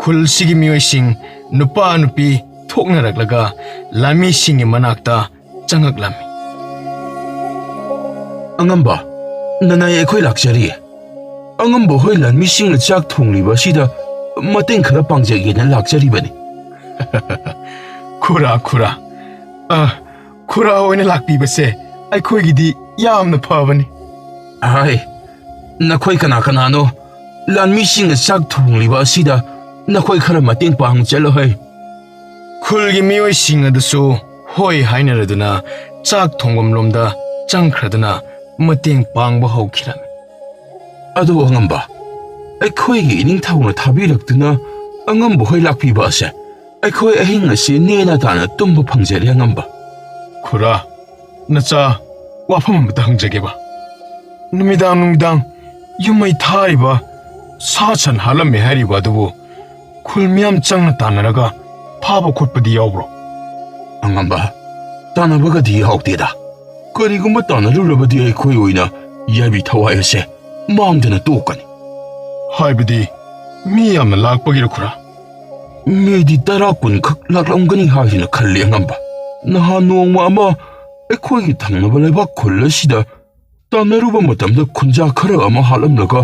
ꯈꯨꯜꯁꯤꯒꯤ ꯃꯤꯑꯣꯏꯁꯤꯡ ꯅꯨꯄꯥ ꯅꯨꯄꯤ ꯊꯣꯛꯅꯔꯛꯂꯒ ꯂꯥꯟꯃꯤꯁꯤꯡꯒꯤ ꯃꯅꯥꯛꯇ ꯆꯪꯉꯛꯂꯝꯃꯤ꯫ "ꯑꯉꯝꯕ, ꯅꯅꯥꯏ ꯑꯩꯈꯣꯏ ꯂꯥꯛꯆꯔꯤ꯫ ꯑꯉꯝꯕ ꯍꯣꯏ ꯂꯥꯟꯃꯤꯁꯤꯡꯅ ꯆꯥꯛ ꯊꯣꯡꯂꯤꯕ ꯑꯁꯤꯗ ꯃꯇꯦꯡ ꯈꯔ ꯄꯥꯡꯖꯒꯦꯅ ꯂꯥꯛꯆꯔꯤꯕꯅꯤ꯫" "ꯈꯨꯔꯥ, ꯈꯨꯔꯥ, ꯑ, ꯈꯨꯔꯥ ꯑꯣꯏꯅ ꯂꯥꯛꯄꯤꯕꯁꯦ ꯑꯩꯈꯣꯏꯒꯤꯗꯤ ꯌꯥꯝꯅ ꯐꯕꯅꯤ꯫" "ꯍꯥꯏ, ꯅꯈꯣꯏ ꯀꯅꯥ ꯀꯅꯥꯅꯣ? ꯂꯥꯟꯃꯤꯁꯤꯡꯅ ꯆꯥꯛ ꯊꯣꯡꯂꯤꯕ ꯑꯁꯤꯗ ꯅꯈꯣꯏ ꯈꯔ ꯃꯇꯦꯡ ꯄꯥꯡ ꯆꯠꯂꯣ ꯍꯩ꯫" ꯈꯨꯜꯒꯤ ꯃꯤꯑꯣꯏꯁꯤꯡ ꯑꯗꯨꯁꯨ ꯍꯣꯏ ꯍꯥꯏꯅꯔꯗꯨꯅ ꯆꯥꯛ ꯊꯣꯡꯐꯝ ꯂꯣꯝꯗ ꯆꯪꯈ꯭ꯔꯗꯨꯅ ꯃꯇꯦꯡ ꯄꯥꯡꯕ ꯍꯧꯈꯤꯔꯝꯃꯤ꯫ "ꯑꯗꯣ ꯑꯉꯝꯕ, ꯑꯩꯈꯣꯏꯒꯤ ꯏꯅꯤꯡꯊꯧꯅ ꯊꯥꯕꯤꯔꯛꯇꯨꯅ ꯑꯉꯝꯕ ꯍꯣꯏ ꯂꯥꯛꯄꯤꯕ ꯑꯁꯦ ꯑꯩꯈꯣꯏ ꯑꯍꯤꯡ ꯑꯁꯤ ꯅꯦꯅ ꯇꯥꯅ ꯇꯨꯝꯕ ꯐꯪꯖꯔꯦ ꯑꯉꯝꯕ꯫" "ꯈꯨꯔꯥ, ꯅꯆꯥ, ꯋꯥꯐꯝ ꯑꯃꯇ ꯍꯪꯖꯒꯦꯕ꯫ ꯅꯨꯃꯤꯗꯥꯡ ꯅꯨꯃꯤꯗꯥꯡ ꯌꯨꯝꯃꯩ ꯊꯥꯔꯤꯕ, ꯁꯥ ꯁꯟ ꯍꯥꯠꯂꯝꯃꯦ ꯍꯥꯏꯔꯤꯕ ꯑꯗꯨꯕꯨ ꯈꯨꯜ ꯃꯤꯌꯥꯝ ꯆꯪꯅ ꯇꯥꯟꯅꯔꯒ ꯐꯥꯕ ꯈꯣꯠꯄꯗꯤ ꯌꯥꯎꯕ꯭ꯔꯣ?" "ꯑꯉꯝꯕ, ꯇꯥꯟꯅꯕꯒꯗꯤ ꯌꯥꯎꯗꯦꯗ꯫ ꯀꯔꯤꯒꯨꯝꯕ ꯇꯥꯟꯅꯔꯨꯔꯕꯗꯤ ꯑꯩꯈꯣꯏ ꯑꯣꯏꯅ ꯌꯥꯏꯕꯤ ꯊꯋꯥꯏ ꯑꯁꯦ ꯃꯥꯡꯗꯅ ꯇꯣꯛꯀꯅꯤ꯫" "ꯍꯥꯏꯕꯗꯤ ꯃꯤ ꯌꯥꯝꯅ ꯂꯥꯛꯄꯒꯤꯔ ꯈꯨꯔꯥ?" "ꯃꯤꯗꯤ ꯇꯔꯥ ꯀꯨꯟꯈꯛ ꯂꯥꯛꯂꯝꯒꯅꯤ ꯍꯥꯏꯗꯨꯅ ꯈꯜꯂꯤ ꯑꯉꯝꯕ꯫ ꯅꯍꯥꯟ ꯅꯣꯡꯃ ꯑꯃ ꯑꯩꯈꯣꯏꯒꯤ ꯊꯪꯅꯕ ꯂꯩꯕꯥꯛ ꯈꯨꯜ ꯑꯁꯤꯗ ꯇꯥꯟꯅꯔꯨꯕ ꯃꯇꯝꯗ ꯈꯨꯟꯖꯥ ꯈꯔ ꯑꯃ ꯍꯥꯠꯂꯝꯂꯒ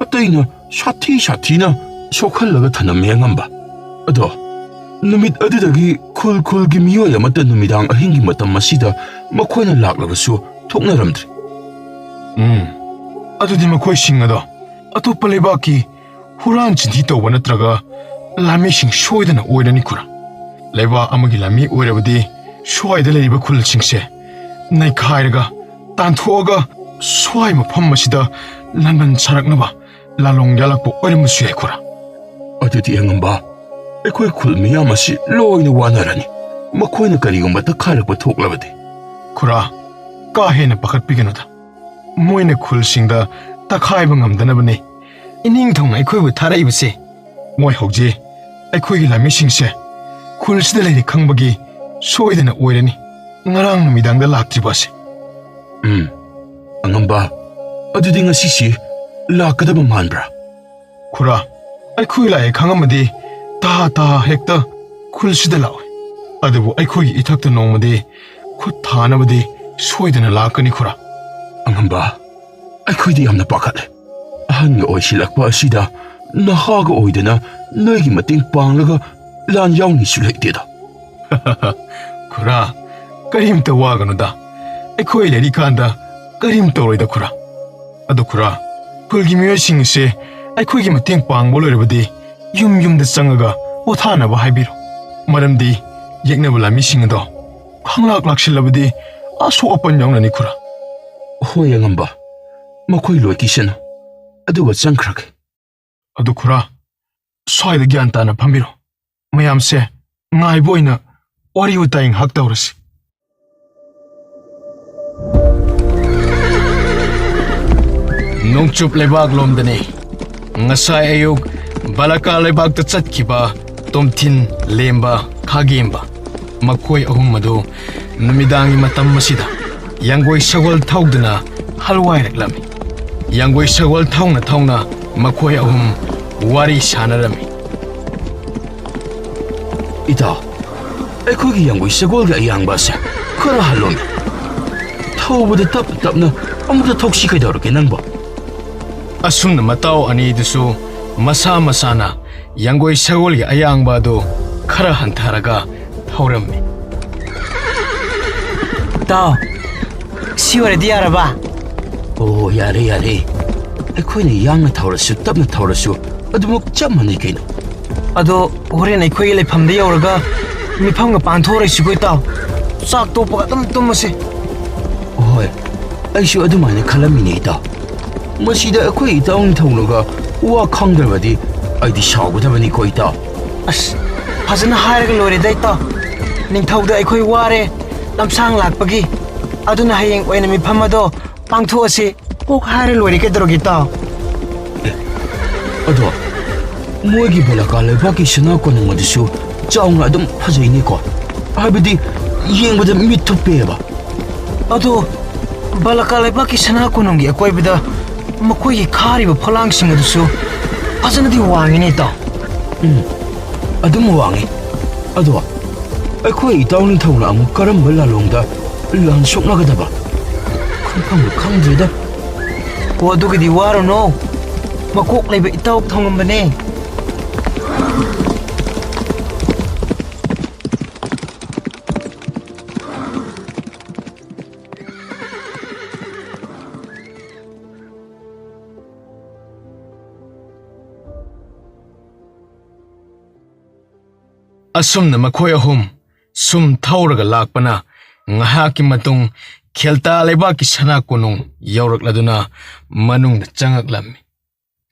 ꯑꯇꯩꯅ ꯁꯥꯊꯤ ꯁꯥꯊꯤꯅ ꯁꯣꯛꯍꯜꯂꯒ ꯊꯅꯝꯃꯦ ꯑꯉꯝꯕ꯫ ꯑꯗꯣ ꯅꯨꯃꯤꯠ ꯑꯗꯨꯗꯒꯤ ꯈꯨꯜ ꯈꯨꯜꯒꯤ ꯃꯤꯑꯣꯏ ꯑꯃꯠꯇ ꯅꯨꯃꯤꯗꯥꯡ ꯑꯍꯤꯡꯒꯤ ꯃꯇꯝ ꯑꯁꯤꯗ ꯃꯈꯣꯏꯅ ꯂꯥꯛꯂꯕꯁꯨ ꯊꯣꯛꯅꯔꯝꯗ꯭ꯔꯦ꯫ ꯎꯝ, ꯑꯗꯨꯗꯤ ꯃꯈꯣꯏꯁꯤꯡ ꯑꯗꯣ ꯑꯇꯣꯞꯄ ꯂꯩꯕꯥꯛꯀꯤ ꯍꯨꯔꯥꯟ ꯆꯤꯟꯊꯤ ꯇꯧꯕ ꯅꯠꯇ꯭ꯔꯒ ꯂꯥꯟꯃꯤꯁꯤꯡ ꯁꯣꯏꯗꯅ ꯑꯣꯏꯔꯅꯤ, ꯈꯨꯔꯥ꯫ ꯂꯩꯕꯥꯛ ꯑꯃꯒꯤ ꯂꯥꯟꯃꯤ ꯑꯣꯏꯔꯕꯗꯤ ꯁ꯭ꯋꯥꯏꯗ ꯂꯩꯔꯤꯕ ꯈꯨꯜꯁꯤꯡꯁꯦ ꯅꯩꯈꯥꯏꯔꯒ, ꯇꯥꯟꯊꯣꯛꯑꯒ, ꯁ꯭ꯋꯥꯏ ꯃꯐꯝ ꯑꯁꯤꯗ ꯂꯥꯟꯕꯟ ꯁꯥꯔꯛꯅꯕ ꯂꯥꯂꯣꯡ ꯌꯥꯜꯂꯛꯄ ꯑꯣꯏꯔꯝꯕꯁꯨ ꯌꯥꯏ, ꯈꯨꯔꯥ꯫ ꯑꯗꯨꯗꯤ ꯑꯉꯝꯕ, ꯑꯩꯈꯣꯏ ꯈꯨꯜ ꯃꯤꯌꯥꯝ ꯑꯁꯤ ꯂꯣꯏꯅ ꯋꯥꯅꯔꯅꯤ꯫ ꯃꯈꯣꯏꯅ ꯀꯔꯤꯒꯨꯝꯕ ꯇꯛꯈꯥꯏꯔꯛꯄ ꯊꯣꯛꯂꯕꯗꯤ꯫ ꯈꯨꯔꯥ, ꯀꯥ ꯍꯦꯟꯅ ꯄꯥꯈꯠꯄꯤꯒꯅꯨꯗ꯫ ꯃꯣꯏꯅ ꯈꯨꯜꯁꯤꯡꯗ ꯇꯛꯈꯥꯏꯕ ꯉꯝꯗꯅꯕꯅꯤ ꯏꯅꯤꯡꯊꯧꯅ ꯑꯩꯈꯣꯏꯕꯨ ꯊꯥꯔꯛꯏꯕꯁꯦ꯫ ꯃꯣꯏ ꯍꯧꯖꯤꯛ ꯑꯩꯈꯣꯏꯒꯤ ꯂꯥꯟꯃꯤꯁꯤꯡꯁꯦ ꯈꯨꯜꯁꯤꯗ ꯂꯩꯔꯦ ꯈꯪꯕꯒꯤ ꯁꯣꯏꯗꯅ ꯑꯣꯏꯔꯅꯤ ꯉꯔꯥꯡ ꯅꯨꯃꯤꯗꯥꯡꯗ ꯂꯥꯛꯇ꯭ꯔꯤꯕ ꯑꯁꯦ꯫ ꯎꯝ, ꯑꯉꯝꯕ, ꯑꯗꯨꯗꯤ ꯉꯁꯤꯁꯤ ꯂꯥꯛꯀꯗꯕ ꯃꯥꯟꯕ꯭ꯔꯥ? ꯈꯨꯔꯥ, ꯑꯩꯈꯣꯏ ꯂꯥꯛꯑꯦ ꯈꯪꯉꯝꯃꯗꯤ ꯇꯥ ꯇꯥ ꯍꯦꯛꯇ ꯈꯨꯜꯁꯤꯗ ꯂꯥꯛꯑꯣꯏ꯫ ꯑꯗꯨꯕꯨ ꯑꯩꯈꯣꯏꯒꯤ ꯏꯊꯛꯇ ꯅꯣꯡꯃꯗꯤ ꯈꯨꯠ ꯊꯥꯅꯕꯗꯤ ꯁꯣꯏꯗꯅ ꯂꯥꯛꯀꯅꯤ, ꯈꯨꯔꯥ꯫ ꯑꯉꯝꯕ, ꯑꯩꯈꯣꯏꯗꯤ ꯌꯥꯝꯅ ꯄꯥꯈꯠꯂꯦ꯫ ꯑꯍꯟꯒ ꯑꯣꯏꯁꯤꯜꯂꯛꯄ ꯑꯁꯤꯗ ꯅꯍꯥꯒ ꯑꯣꯏꯗꯅ ꯅꯣꯏꯒꯤ ꯃꯇꯦꯡ ꯄꯥꯡꯂꯒ ꯂꯥꯟ ꯌꯥꯎꯅꯤꯁꯨ ꯂꯩꯇꯦꯗ꯫ ꯈꯨꯔꯥ, ꯀꯔꯤꯝꯇ ꯋꯥꯒꯅꯨꯗ꯫ ꯑꯩꯈꯣꯏ ꯂꯩꯔꯤꯀꯥꯟꯗ ꯀꯔꯤꯝ ꯇꯧꯔꯣꯏꯗ, ꯈꯨꯔꯥ꯫ ꯑꯗꯨ ꯈꯨꯔꯥ, ꯈꯨꯜꯒꯤ ꯃꯤꯑꯣꯏꯁꯤꯡ ꯑꯁꯦ ꯑꯩꯈꯣꯏꯒꯤ ꯃꯇꯦꯡ ꯄꯥꯡꯕ ꯂꯣꯏꯔꯕꯗꯤ ꯌꯨꯝ ꯌꯨꯝꯗ ꯆꯪꯉꯒ ꯄꯣꯊꯥꯅꯕ ꯍꯥꯏꯕꯤꯔꯣ꯫ ꯃꯔꯝꯗꯤ ꯌꯦꯛꯅꯕ ꯂꯥꯟꯃꯤꯁꯤꯡ ꯑꯗꯣ ꯈꯪꯂꯥꯛ ꯂꯥꯛꯁꯤꯜꯂꯕꯗꯤ ꯑꯁꯣꯛ ꯑꯄꯟ ꯌꯥꯎꯅꯅꯤ, ꯈꯨꯔꯥ꯫ ꯍꯣꯏ ꯑꯉꯝꯕ, ꯃꯈꯣꯏ ꯂꯣꯏ ꯀꯤꯁꯅꯨ, ꯑꯗꯨꯒ ꯆꯪꯈ꯭ꯔꯒꯦ꯫ ꯑꯗꯨ ꯈꯨꯔꯥ, ꯁ꯭ꯋꯥꯏꯗ ꯒ꯭ꯌꯥꯟ ꯇꯥꯅ ꯐꯝꯕꯤꯔꯣ꯫ ꯃꯌꯥꯝꯁꯦ ꯉꯥꯏꯕ ꯑꯣꯏꯅ ꯋꯥꯔꯤ ꯋꯥꯇꯥꯏ ꯉꯥꯏꯍꯥꯛ ꯇꯧꯔꯁꯤ꯫ ꯅꯣꯡꯆꯨꯞ ꯂꯩꯕꯥꯛꯂꯣꯝꯗꯅꯤ꯫ ꯉꯁꯥꯏ ꯑꯌꯨꯛ ꯕꯥꯂꯥꯀꯥ ꯂꯩꯕꯥꯛꯇ ꯆꯠꯈꯤꯕ ꯇꯣꯝꯊꯤꯟ, ꯂꯦꯝꯕ, ꯈꯥꯒꯦꯝꯕ, ꯃꯈꯣꯏ ꯑꯍꯨꯝ ꯑꯗꯨ ꯅꯨꯃꯤꯗꯥꯡꯒꯤ ꯃꯇꯝ ꯑꯁꯤꯗ ꯌꯥꯡꯒꯣꯏ ꯁꯒꯣꯜ ꯊꯧꯗꯨꯅ ꯍꯜꯋꯥꯏꯔꯛꯂꯝꯃꯤ꯫ ꯌꯥꯡꯒꯣꯏ ꯁꯒꯣꯜ ꯊꯧꯅ ꯊꯧꯅ ꯃꯈꯣꯏ ꯑꯍꯨꯝ ꯋꯥꯔꯤ ꯁꯥꯟꯅꯔꯝꯃꯤ꯫ ꯏꯇꯥꯎ, ꯑꯩꯈꯣꯏꯒꯤ ꯌꯥꯡꯒꯣꯏ ꯁꯒꯣꯜꯒꯤ ꯑꯌꯥꯡꯕ ꯑꯁꯦ ꯈꯔ ꯍꯜꯂꯣꯅꯦ꯫ ꯊꯧꯕꯗ ꯇꯞ ꯇꯞꯅ ꯑꯃꯨꯛꯇ ꯊꯧꯁꯤ ꯀꯩꯗꯧꯔꯒꯦ ꯅꯪꯕꯣ? ꯑꯁꯨꯝꯅ ꯃꯇꯥꯎ ꯑꯅꯤꯗꯨꯁꯨ ꯃꯁꯥ ꯃꯁꯥꯅ ꯌꯥꯡꯒꯣꯏ ꯁꯒꯣꯜꯒꯤ ꯑꯌꯥꯡꯕ ꯑꯗꯨ ꯈꯔ ꯍꯟꯊꯔꯒ ꯊꯧꯔꯝꯃꯤ꯫ ꯏꯇꯥꯎ, ꯁꯤ ꯑꯣꯏꯔꯗꯤ ꯌꯥꯔꯕ? ꯑꯣ, ꯌꯥꯔꯦ, ꯌꯥꯔꯦ꯫ ꯑꯩꯈꯣꯏꯅ ꯌꯥꯡꯅ ꯊꯧꯔꯁꯨ, ꯇꯞꯅ ꯊꯧꯔꯁꯨ, ꯑꯗꯨꯃꯛ ꯆꯞ ꯃꯥꯟꯅꯩ ꯀꯩꯅꯣ꯫ ꯑꯗꯣ ꯍꯣꯔꯦꯟ ꯑꯩꯈꯣꯏꯒꯤ ꯂꯩꯐꯝꯗ ꯌꯧꯔꯒ ꯃꯤꯐꯝꯒ ꯄꯥꯡꯊꯣꯛꯎꯔꯁꯤꯀꯣ, ꯏꯇꯥꯎ꯫ ꯆꯥꯛ ꯇꯣꯛꯄꯒ ꯑꯗꯨꯝ ꯇꯨꯝꯃꯁꯦ꯫ ꯍꯣꯏ, ꯑꯩꯁꯨ ꯑꯗꯨꯃꯥꯏꯅ ꯈꯜꯂꯝꯃꯤꯅꯦ, ꯏꯇꯥꯎ꯫ ꯃꯁꯤꯗ ꯑꯩꯈꯣꯏ ꯏꯇꯥꯎ ꯅꯤꯡꯊꯧꯅꯒ ꯋꯥ ꯈꯪꯗ꯭ꯔꯕꯗꯤ ꯑꯩꯗꯤ ꯁꯥꯎꯒꯗꯕꯅꯤꯀꯣ, ꯏꯇꯥꯎ꯫ ꯑꯁ, ꯐꯖꯅ ꯍꯥꯏꯔꯒ ꯂꯣꯏꯔꯦꯗ, ꯏꯇꯥꯎ꯫ ꯅꯤꯡꯊꯧꯗ ꯑꯩꯈꯣꯏ ꯋꯥꯔꯦ, ꯂꯝꯁꯥꯡ ꯂꯥꯛꯄꯒꯤ꯫ ꯑꯗꯨꯅ ꯍꯌꯦꯡ ꯑꯣꯏꯅ ꯃꯤꯐꯝ ꯑꯗꯣ ꯄꯥꯡꯊꯣꯛꯑꯁꯤ꯫ ꯀꯣꯛ ꯍꯥꯏꯔ ꯂꯣꯏꯔꯦ, ꯀꯩꯗꯧꯔꯒꯦ, ꯏꯇꯥꯎ? ꯑꯦ, ꯑꯗꯣ ꯃꯣꯏꯒꯤ ꯕꯂꯥꯀꯥ ꯂꯩꯕꯥꯛꯀꯤ ꯁꯅꯥ ꯀꯣꯅꯨꯡ ꯑꯗꯨꯁꯨ ꯆꯥꯎꯅ ꯑꯗꯨꯝ ꯐꯖꯩꯅꯦꯀꯣ꯫ ꯍꯥꯏꯕꯗꯤ, ꯌꯦꯡꯕꯗ ꯃꯤꯠ ꯊꯨꯞꯄꯦꯕ꯫ ꯑꯗꯣ ꯕꯂꯥꯀꯥ ꯂꯩꯕꯥꯛꯀꯤ ꯁꯅꯥ ꯀꯣꯅꯨꯡꯒꯤ ꯑꯀꯣꯏꯕꯗ ꯃꯈꯣꯏꯒꯤ ꯈꯥꯔꯤꯕ ꯐꯣꯂꯥꯡꯁꯤꯡ ꯑꯗꯨꯁꯨ ꯐꯖꯅꯗꯤ ꯋꯥꯡꯉꯤꯅꯦ, ꯏꯇꯥꯎ꯫ ꯎꯝ, ꯑꯗꯨꯝ ꯋꯥꯡꯉꯤ꯫ ꯑꯗꯣ ꯑꯩꯈꯣꯏ ꯏꯇꯥꯎ ꯅꯤꯡꯊꯧꯅ ꯑꯃꯨꯛ ꯀꯔꯝꯕ ꯂꯥꯂꯣꯡꯗ ꯂꯥꯟ ꯁꯣꯛꯅꯒꯗꯕ? ꯈꯪꯐꯝꯒ ꯈꯪꯗ꯭ꯔꯦꯗ꯫ ꯑꯣ, ꯑꯗꯨꯒꯤꯗꯤ ꯋꯥꯔꯨꯅꯣ꯫ ꯃꯀꯣꯛ ꯂꯩꯕ ꯏꯇꯥꯎ ꯊꯣꯡꯉꯝꯕꯅꯦ꯫ ꯑꯁꯨꯝꯅ ꯃꯈꯣꯏ ꯑꯍꯨꯝ ꯁꯨꯝ ꯊꯧꯔꯒ ꯂꯥꯛꯄꯅ ꯉꯥꯏꯍꯥꯛꯀꯤ ꯃꯇꯨꯡ ꯈꯦꯜꯇꯥ ꯂꯩꯕꯥꯛꯀꯤ ꯁꯅꯥ ꯀꯣꯅꯨꯡ ꯌꯧꯔꯛꯂꯗꯨꯅ ꯃꯅꯨꯡꯗ ꯆꯪꯉꯛꯂꯝꯃꯤ꯫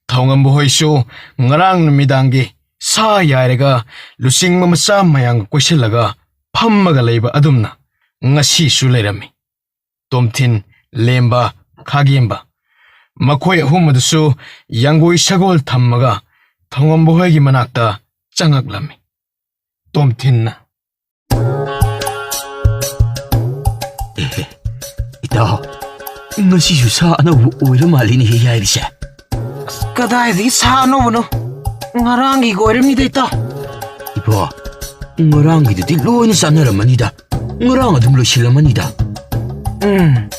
ꯊꯧꯉꯝꯕ ꯍꯣꯏꯁꯨ ꯉꯔꯥꯡ ꯅꯨꯃꯤꯗꯥꯡꯒꯤ ꯁꯥ ꯌꯥꯏꯔꯒ ꯂꯨꯆꯤꯡꯕ ꯃꯆꯥ ꯃꯌꯥꯝꯒ ꯀꯣꯏꯁꯤꯜꯂꯒ ꯐꯝꯃꯒ ꯂꯩꯕ ꯑꯗꯨꯝꯅ ꯉꯁꯤꯁꯨ ꯂꯩꯔꯝꯃꯤ꯫ ꯇꯣꯝꯊꯤꯟ, ꯂꯦꯝꯕ, ꯈꯥꯒꯦꯝꯕ, ꯃꯈꯣꯏ ꯑꯍꯨꯝ ꯑꯗꯨꯁꯨ ꯌꯥꯡꯒꯣꯏ ꯁꯒꯣꯜ ꯊꯝꯃꯒ ꯊꯧꯉꯝꯕ ꯍꯣꯏꯒꯤ ꯃꯅꯥꯛꯇ ꯆꯪꯉꯛꯂꯝꯃꯤ꯫ ꯇꯣꯝꯊꯤꯟꯅ, "ꯑꯦꯍꯦ, ꯏꯇꯥꯎ, ꯉꯁꯤꯁꯨ ꯁꯥ ꯑꯅꯧꯕ ꯑꯣꯏꯔ ꯃꯥꯜꯂꯤꯅꯦꯍꯦ ꯌꯥꯏꯔꯤꯁꯦ?" "ꯑꯁ, ꯀꯗꯥꯏꯗꯒꯤ ꯁꯥ ꯑꯅꯧꯕꯅꯣ? ꯉꯔꯥꯡꯒꯤꯒ ꯑꯣꯏꯔꯝꯅꯤꯗ, ꯏꯇꯥꯎ꯫" "ꯏꯕꯣ, ꯉꯔꯥꯡꯒꯤꯗꯨꯗꯤ ꯂꯣꯏꯅ ꯆꯥꯟꯅꯔꯝꯃꯅꯤꯗ꯫ ꯉꯔꯥꯡ ꯑꯗꯨꯝ ꯂꯣꯏꯁꯤꯜꯂꯝꯃꯅꯤꯗ꯫" "ꯎꯝ,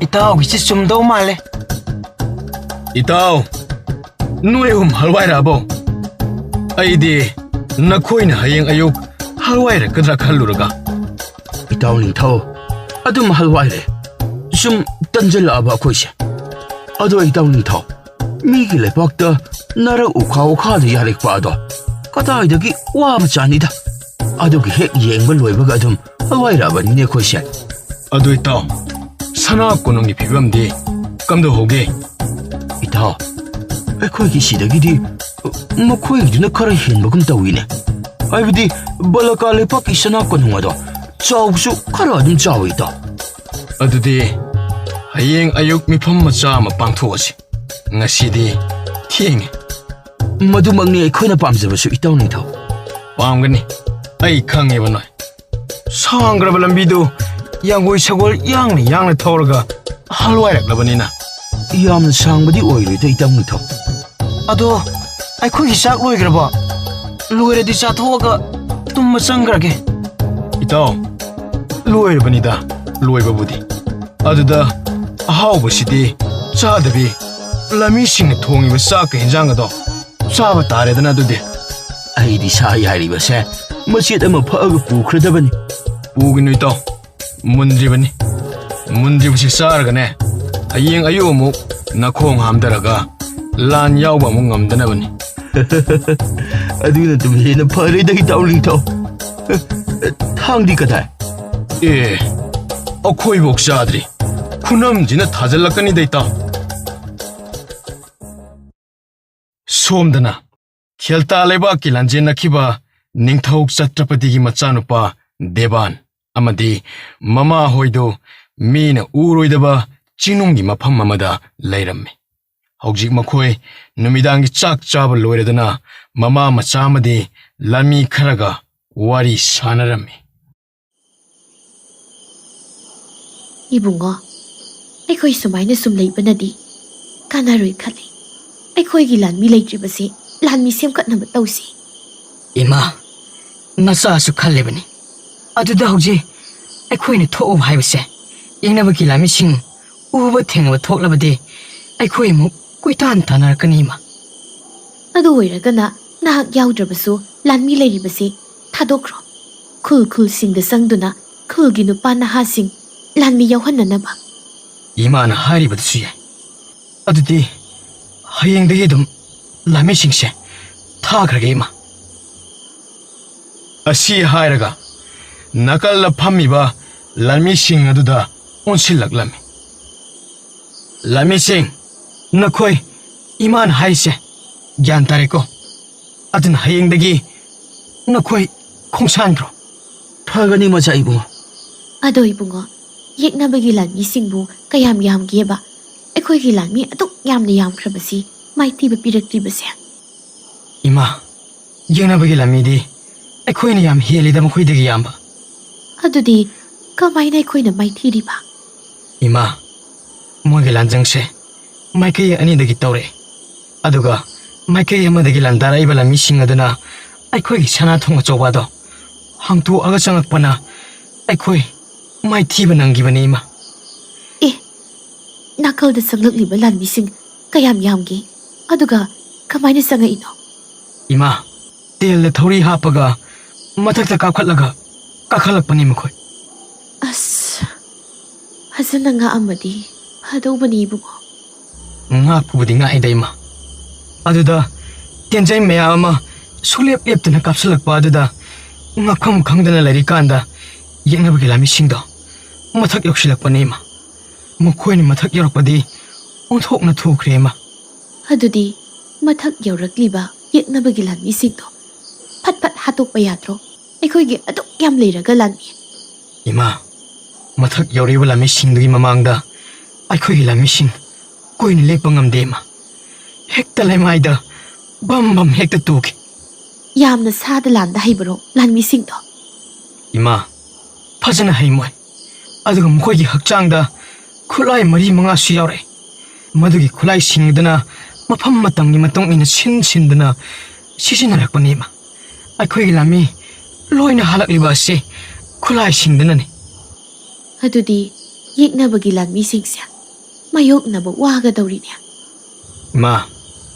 ꯏꯇꯥꯎꯒꯤꯁꯤ ꯆꯨꯝꯗꯧ ꯃꯥꯜꯂꯦ꯫" "ꯏꯇꯥꯎ, ꯅꯣꯏ ꯑꯍꯨꯝ ꯍꯜꯋꯥꯏꯔꯛꯑꯕꯣ? ꯑꯩꯗꯤ ꯅꯈꯣꯏꯅ ꯍꯌꯦꯡ ꯑꯌꯨꯛ ꯍꯜꯋꯥꯏꯔꯛꯀꯗ꯭ꯔꯥ ꯈꯜꯂꯨꯔꯒ꯫ ꯏꯇꯥꯎ ꯅꯤꯡꯊꯧ, ꯑꯗꯨꯝ ꯍꯜꯋꯥꯏꯔꯦ꯫ ꯁꯨꯝ ꯇꯟꯖꯜꯂꯛꯑꯕ ꯑꯩꯈꯣꯏꯁꯦ꯫ ꯑꯗꯣ ꯏꯇꯥꯎ ꯅꯤꯡꯊꯧ, ꯃꯤꯒꯤ ꯂꯩꯕꯥꯛꯇ ꯅꯔꯛ ꯎꯈꯥ ꯎꯈꯥꯗ ꯌꯥꯔꯛꯄ ꯑꯗꯣ ꯀꯗꯥꯏꯗꯒꯤ ꯋꯥꯕ ꯆꯥꯅꯤꯗ꯫ ꯑꯗꯨꯒꯤ ꯍꯦꯛ ꯌꯦꯡꯕ ꯂꯣꯏꯕꯒ ꯑꯗꯨꯝ ꯍꯜꯋꯥꯏꯔꯛꯑꯕꯅꯤꯅꯦ ꯑꯩꯈꯣꯏꯁꯦ꯫ ꯑꯗꯨ ꯏꯇꯥꯎ, ꯁꯅꯥ ꯀꯣꯅꯨꯡꯒꯤ ꯐꯤꯕꯝꯗꯤ ꯀꯝꯗꯧꯍꯧꯒꯦ? ꯏꯇꯥꯎ, ꯑꯩꯈꯣꯏꯒꯤ ꯁꯤꯗꯒꯤꯗꯤ ꯃꯈꯣꯏꯒꯤꯗꯨꯅ ꯈꯔ ꯍꯦꯟꯕꯒꯨꯝ ꯇꯧꯏꯅꯦ꯫ ꯍꯥꯏꯕꯗꯤ ꯕꯂꯀꯥ ꯂꯩꯄꯥꯛꯀꯤ ꯁꯅꯥ ꯀꯣꯅꯨꯡ ꯑꯗꯣ ꯆꯥꯎꯕꯁꯨ ꯈꯔ ꯑꯗꯨꯝ ꯆꯥꯎꯏ ꯏꯇꯥꯎ꯫ ꯑꯗꯨꯗꯤ ꯍꯌꯦꯡ ꯑꯌꯨꯛ ꯃꯤꯐꯝ ꯃꯆꯥ ꯑꯃ ꯄꯥꯡꯊꯣꯛꯑꯁꯤ꯫ ꯉꯁꯤꯗꯤ ꯊꯦꯡꯉꯦ꯫ ꯃꯗꯨꯃꯛꯅꯤ ꯑꯩꯈꯣꯏꯅ ꯄꯥꯝꯖꯕꯁꯨ ꯏꯇꯥꯎ ꯅꯤꯡꯊꯧ꯫ ꯄꯥꯝꯒꯅꯤ, ꯑꯩ ꯈꯪꯉꯦꯕ ꯅꯣꯏ꯫ ꯁꯥꯡꯈ꯭ꯔꯕ ꯂꯝꯕꯤꯗꯨ ꯌꯥꯡꯒꯣꯏ ꯁꯒꯣꯜ ꯌꯥꯡꯅ ꯌꯥꯡꯅ ꯊꯧꯔꯒ ꯍꯜꯋꯥꯏꯔꯛꯂꯕꯅꯤꯅ꯫ ꯌꯥꯝꯅ ꯁꯥꯡꯕꯗꯤ ꯑꯣꯏꯔꯣꯏꯗ ꯏꯇꯥꯎ ꯅꯤꯡꯊꯧ꯫ ꯑꯗꯣ ꯑꯩꯈꯣꯏꯒꯤ ꯆꯥꯛ ꯂꯣꯏꯈ꯭ꯔꯕꯣ? ꯂꯣꯏꯔꯗꯤ ꯆꯥꯊꯣꯛꯑꯒ ꯇꯨꯝꯕ ꯆꯪꯈ꯭ꯔꯒꯦ꯫ ꯏꯇꯥꯎ, ꯂꯣꯏꯔꯕꯅꯤꯗ, ꯂꯣꯏꯕꯕꯨꯗꯤ꯫ ꯑꯗꯨꯗ ꯑꯍꯥꯎꯕꯁꯤꯗꯤ ꯆꯥꯗꯕꯤ ꯂꯝꯃꯤꯁꯤꯡꯅ ꯊꯣꯡꯉꯤꯕ ꯆꯥꯛꯀ ꯍꯦꯟꯖꯥꯡꯒꯗꯣ ꯆꯥꯕ ꯇꯥꯔꯦꯗꯅ ꯑꯗꯨꯗꯤ꯫ ꯑꯩꯗꯤ ꯁꯥ ꯌꯥꯏꯔꯤꯕꯁꯦ ꯃꯆꯦꯠ ꯑꯃ ꯐꯛꯑꯒ ꯄꯨꯈ꯭ꯔꯗꯕꯅꯤ꯫ ꯄꯨꯒꯅꯨ ꯏꯇꯥꯎ, ꯃꯨꯟꯗ꯭ꯔꯤꯕꯅꯤ꯫ ꯃꯨꯟꯗ꯭ꯔꯤꯕꯁꯤ ꯆꯥꯔꯒꯅꯦ, ꯍꯌꯦꯡ ꯑꯌꯨꯛ ꯑꯃꯨꯛ ꯅꯈꯣꯡ ꯍꯥꯝꯊꯔꯒ ꯂꯥꯟ ꯌꯥꯎꯕ ꯑꯃꯨꯛ ꯉꯝꯗꯅꯕꯅꯤ꯫ ꯑꯗꯨꯅ ꯑꯗꯨꯝ ꯍꯦꯟꯅ ꯐꯔꯦꯗ ꯏꯇꯥꯎ ꯅꯤꯡꯊꯧ꯫ ꯊꯥꯡꯗꯤ ꯀꯗꯥꯏ? ꯑꯦ, ꯑꯩꯈꯣꯏꯐꯧ ꯆꯥꯗ꯭ꯔꯤ꯫ ꯈꯨꯅꯝꯁꯤꯅ ꯊꯥꯖꯤꯜꯂꯛꯀꯅꯤꯗ ꯏꯇꯥꯎ꯫ ꯁꯣꯝꯗꯅ ꯈꯦꯜꯇꯥ ꯂꯩꯕꯥꯛꯀꯤ ꯂꯥꯟꯖꯦꯟꯅꯈꯤꯕ ꯅꯤꯡꯊꯧ ꯆꯇ꯭ꯔꯄꯇꯤꯒꯤ ꯃꯆꯥꯅꯨꯄꯥ ꯗꯦꯕꯥꯟ ꯑꯃꯗꯤ ꯃꯃꯥ ꯍꯣꯏꯗꯨ ꯃꯤꯅ ꯎꯔꯣꯏꯗꯕ ꯆꯤꯡꯅꯨꯡꯒꯤ ꯃꯐꯝ ꯑꯃꯗ ꯂꯩꯔꯝꯃꯤ꯫ ꯍꯧꯖꯤꯛ ꯃꯈꯣꯏ ꯅꯨꯃꯤꯗꯥꯡꯒꯤ ꯆꯥꯛ ꯆꯥꯕ ꯂꯣꯏꯔꯗꯨꯅ ꯃꯃꯥ ꯃꯆꯥ ꯑꯃꯗꯤ ꯂꯥꯟꯃꯤ ꯈꯔꯒ ꯋꯥꯔꯤ ꯁꯥꯟꯅꯔꯝꯃꯤ꯫ ꯏꯕꯨꯡꯉꯣ, ꯑꯩꯈꯣꯏ ꯁꯨꯃꯥꯏꯅ ꯁꯨꯝ ꯂꯩꯕꯅꯗꯤ ꯀꯥꯟꯅꯔꯣꯏ ꯈꯜꯂꯤ꯫ ꯑꯩꯈꯣꯏꯒꯤ ꯂꯥꯟꯃꯤ ꯂꯩꯇ꯭ꯔꯤꯕꯁꯤ ꯂꯥꯟꯃꯤ ꯁꯦꯝꯒꯠꯅꯕ ꯇꯧꯁꯤ꯫ ꯏꯃꯥ, ꯅꯆꯥꯁꯨ ꯈꯜꯂꯤꯕꯅꯤ꯫ ꯑꯗꯨꯗ ꯍꯧꯖꯤꯛ ꯑꯩꯈꯣꯏꯅ ꯊꯣꯛꯎꯕ ꯍꯥꯏꯕꯁꯦ, ꯌꯦꯡꯅꯕꯒꯤ ꯂꯥꯟꯃꯤꯁꯤꯡ ꯎꯕ ꯊꯦꯡꯅꯕ ꯊꯣꯛꯂꯕꯗꯤ ꯑꯩꯈꯣꯏ ꯑꯃꯨꯛ ꯀꯣꯏꯇꯥꯟ ꯇꯥꯟꯅꯔꯛꯀꯅꯤ ꯏꯃꯥ꯫ ꯑꯗꯨ ꯑꯣꯏꯔꯒꯅ ꯅꯍꯥꯛ ꯌꯥꯎꯗ꯭ꯔꯕꯁꯨ ꯂꯥꯟꯃꯤ ꯂꯩꯔꯤꯕꯁꯤ ꯊꯥꯗꯣꯛꯈ꯭ꯔꯣ꯫ ꯈꯨꯜ ꯈꯨꯜꯁꯤꯡꯗ ꯆꯪꯗꯨꯅ ꯈꯨꯜꯒꯤ ꯅꯨꯄꯥ ꯅꯍꯥꯁꯤꯡ ꯂꯥꯟꯃꯤ ꯌꯥꯎꯍꯟꯅꯅꯕ꯫ ꯏꯃꯥꯅ ꯍꯥꯏꯔꯤꯕꯗꯨꯁꯨ ꯌꯥꯏ꯫ ꯑꯗꯨꯗꯤ ꯍꯌꯦꯡꯗꯒꯤ ꯑꯗꯨꯝ ꯂꯥꯟꯃꯤꯁꯤꯡꯁꯦ ꯊꯥꯈ꯭ꯔꯒꯦ, ꯏꯃꯥ꯫ ꯑꯁꯤ ꯍꯥꯏꯔꯒ ꯅꯥꯀꯜꯗ ꯐꯝꯃꯤꯕ ꯂꯥꯟꯃꯤꯁꯤꯡ ꯑꯗꯨꯗ ꯑꯣꯟꯁꯤꯜꯂꯛꯂꯝꯃꯤ꯫ ꯂꯥꯟꯃꯤꯁꯤꯡ, ꯅꯈꯣꯏ ꯏꯃꯥꯅ ꯍꯥꯏꯁꯦ ꯒ꯭ꯌꯥꯟ ꯇꯥꯔꯦꯀꯣ? ꯑꯗꯨꯅ ꯍꯌꯦꯡꯗꯒꯤ ꯅꯈꯣꯏ ꯈꯣꯡꯁꯥꯟꯈ꯭ꯔꯣ꯫ ꯐꯒꯅꯤ, ꯃꯆꯥ ꯏꯕꯨꯡꯉꯣ꯫ ꯑꯗꯣ ꯏꯕꯨꯡꯉꯣ, ꯌꯦꯛꯅꯕꯒꯤ ꯂꯥꯟꯃꯤꯁꯤꯡꯕꯨ ꯀꯌꯥꯝ ꯌꯥꯝꯒꯦꯕ? ꯑꯩꯈꯣꯏꯒꯤ ꯂꯥꯟꯃꯤ ꯑꯗꯨꯛ ꯌꯥꯝꯅ ꯌꯥꯝꯈ꯭ꯔꯕꯁꯤ ꯃꯥꯏꯊꯤꯕ ꯄꯤꯔꯛꯇ꯭ꯔꯤꯕꯁꯦ? ꯏꯃꯥ, ꯌꯦꯛꯅꯕꯒꯤ ꯂꯥꯟꯃꯤꯗꯤ ꯑꯩꯈꯣꯏꯅ ꯌꯥꯝ ꯍꯦꯜꯂꯤꯗ ꯃꯈꯣꯏꯗꯒꯤ ꯌꯥꯝꯕ꯫ ꯑꯗꯨꯗꯤ ꯀꯃꯥꯏꯅ ꯑꯩꯈꯣꯏꯅ ꯃꯥꯏꯊꯤꯔꯤꯕ? ꯏꯃꯥ, ꯃꯣꯏꯒꯤ ꯂꯥꯟꯖꯪꯁꯦ ꯃꯥꯏꯀꯩ ꯑꯅꯤꯗꯒꯤ ꯇꯧꯔꯛꯑꯦ꯫ ꯑꯗꯨꯒ ꯃꯥꯏꯀꯩ ꯑꯃꯗꯒꯤ ꯂꯥꯟꯗꯥꯔꯛꯏꯕ ꯂꯥꯟꯃꯤꯁꯤꯡ ꯑꯗꯨꯅ ꯑꯩꯈꯣꯏꯒꯤ ꯁꯅꯥ ꯊꯣꯡ ꯑꯆꯧꯕ ꯑꯗꯣ ꯍꯥꯡꯇꯣꯛꯑꯒ ꯆꯪꯉꯛꯄꯅ ꯑꯩꯈꯣꯏ ꯃꯥꯏꯊꯤꯕ ꯅꯪꯈꯤꯕꯅꯤ, ꯏꯃꯥ꯫ ꯑꯦ, ꯅꯥꯀꯜꯗ ꯆꯪꯂꯛꯂꯤꯕ ꯂꯥꯟꯃꯤꯁꯤꯡ ꯀꯌꯥꯝ ꯌꯥꯝꯒꯦ? ꯑꯗꯨꯒ ꯀꯃꯥꯏꯅ ꯆꯪꯉꯛꯏꯅꯣ? ꯏꯃꯥ, ꯇꯦꯜꯗ ꯊꯧꯔꯤ ꯍꯥꯞꯄꯒ ꯃꯊꯛꯇ ꯀꯥꯞꯈꯠꯂꯒ ꯀꯥꯈꯠꯂꯛꯄꯅꯤ ꯃꯈꯣꯏ꯫ ꯑꯁ, ꯐꯖꯅ ꯉꯥꯛꯑꯝꯃꯗꯤ ꯐꯗꯧꯕꯅꯤ ꯏꯕꯨꯡꯉꯣ꯫ ꯉꯥꯛꯄꯕꯨꯗꯤ ꯉꯥꯛꯏꯗ, ꯏꯃꯥ꯫ ꯑꯗꯨꯗ ꯇꯦꯟꯖꯩ ꯃꯌꯥꯝ ꯑꯃ ꯁꯨꯡꯂꯦꯞ ꯂꯦꯞꯇꯅ ꯀꯥꯞꯁꯤꯜꯂꯛꯄ ꯑꯗꯨꯗ ꯉꯛꯐꯝ ꯈꯪꯗꯅ ꯂꯩꯔꯤꯀꯥꯟꯗ ꯌꯦꯛꯅꯕꯒꯤ ꯂꯥꯟꯃꯤꯁꯤꯡꯗꯣ ꯃꯊꯛ ꯌꯧꯁꯤꯜꯂꯛꯄꯅꯤ, ꯏꯃꯥ꯫ ꯃꯈꯣꯏꯅ ꯃꯊꯛ ꯌꯧꯔꯛꯄꯗꯤ ꯑꯣꯟꯊꯣꯛꯅ ꯊꯨꯈ꯭ꯔꯦ, ꯏꯃꯥ꯫ ꯑꯗꯨꯗꯤ ꯃꯊꯛ ꯌꯧꯔꯛꯂꯤꯕ ꯌꯦꯛꯅꯕꯒꯤ ꯂꯥꯟꯃꯤꯁꯤꯡꯗꯣ ꯐꯠ ꯐꯠ ꯍꯥꯠꯇꯣꯛꯄ ꯌꯥꯗ꯭ꯔꯣ? ꯑꯩꯈꯣꯏꯒꯤ ꯑꯗꯨꯛ ꯌꯥꯝ ꯂꯩꯔꯒ, ꯂꯥꯟꯃꯤ꯫ ꯏꯃꯥ, ꯃꯊꯛ ꯌꯧꯔꯛꯏꯕ ꯂꯥꯟꯃꯤꯁꯤꯡꯗꯨꯒꯤ ꯃꯃꯥꯡꯗ ꯑꯩꯈꯣꯏꯒꯤ ꯂꯥꯟꯃꯤꯁꯤꯡ ꯀꯨꯏꯅ ꯂꯦꯞꯄ ꯉꯝꯗꯦ, ꯏꯃꯥ꯫ ꯍꯦꯛꯇ ꯂꯩꯃꯥꯏꯗ ꯕꯝ ꯕꯝ ꯍꯦꯛꯇ ꯇꯨꯈꯤ꯫ ꯌꯥꯝꯅ ꯁꯥꯗ ꯂꯥꯟꯗ ꯍꯩꯕꯔꯣ ꯂꯥꯟꯃꯤꯁꯤꯡꯗꯣ? ꯏꯃꯥ, ꯐꯖꯅ ꯍꯩ ꯃꯣꯏ꯫ ꯑꯗꯨꯒ ꯃꯈꯣꯏꯒꯤ ꯍꯛꯆꯥꯡꯗ ꯈꯨꯠꯂꯥꯏ ꯃꯔꯤ ꯃꯉꯥꯁꯨ ꯌꯥꯎꯔꯛꯏ꯫ ꯃꯗꯨꯒꯤ ꯈꯨꯠꯂꯥꯏꯁꯤꯡ ꯑꯗꯨꯅ ꯃꯐꯝ ꯃꯇꯝꯒꯤ ꯃꯇꯨꯡ ꯏꯟꯅ ꯁꯤꯟ ꯁꯤꯟꯗꯨꯅ ꯁꯤꯖꯤꯟꯅꯔꯛꯄꯅꯤ, ꯏꯃꯥ꯫ ꯑꯩꯈꯣꯏꯒꯤ ꯂꯥꯟꯃꯤ ꯂꯣꯏꯅ ꯍꯜꯂꯛꯂꯤꯕ ꯑꯁꯤ ꯈꯨꯠꯂꯥꯏꯁꯤꯡꯗꯨꯅꯅꯤ꯫ ꯑꯗꯨꯗꯤ ꯌꯦꯛꯅꯕꯒꯤ ꯂꯥꯟꯃꯤꯁꯤꯡꯁꯦ ꯃꯥꯌꯣꯛꯅꯕ ꯋꯥꯒꯗꯧꯔꯤꯅꯦ꯫ ꯏꯃꯥ,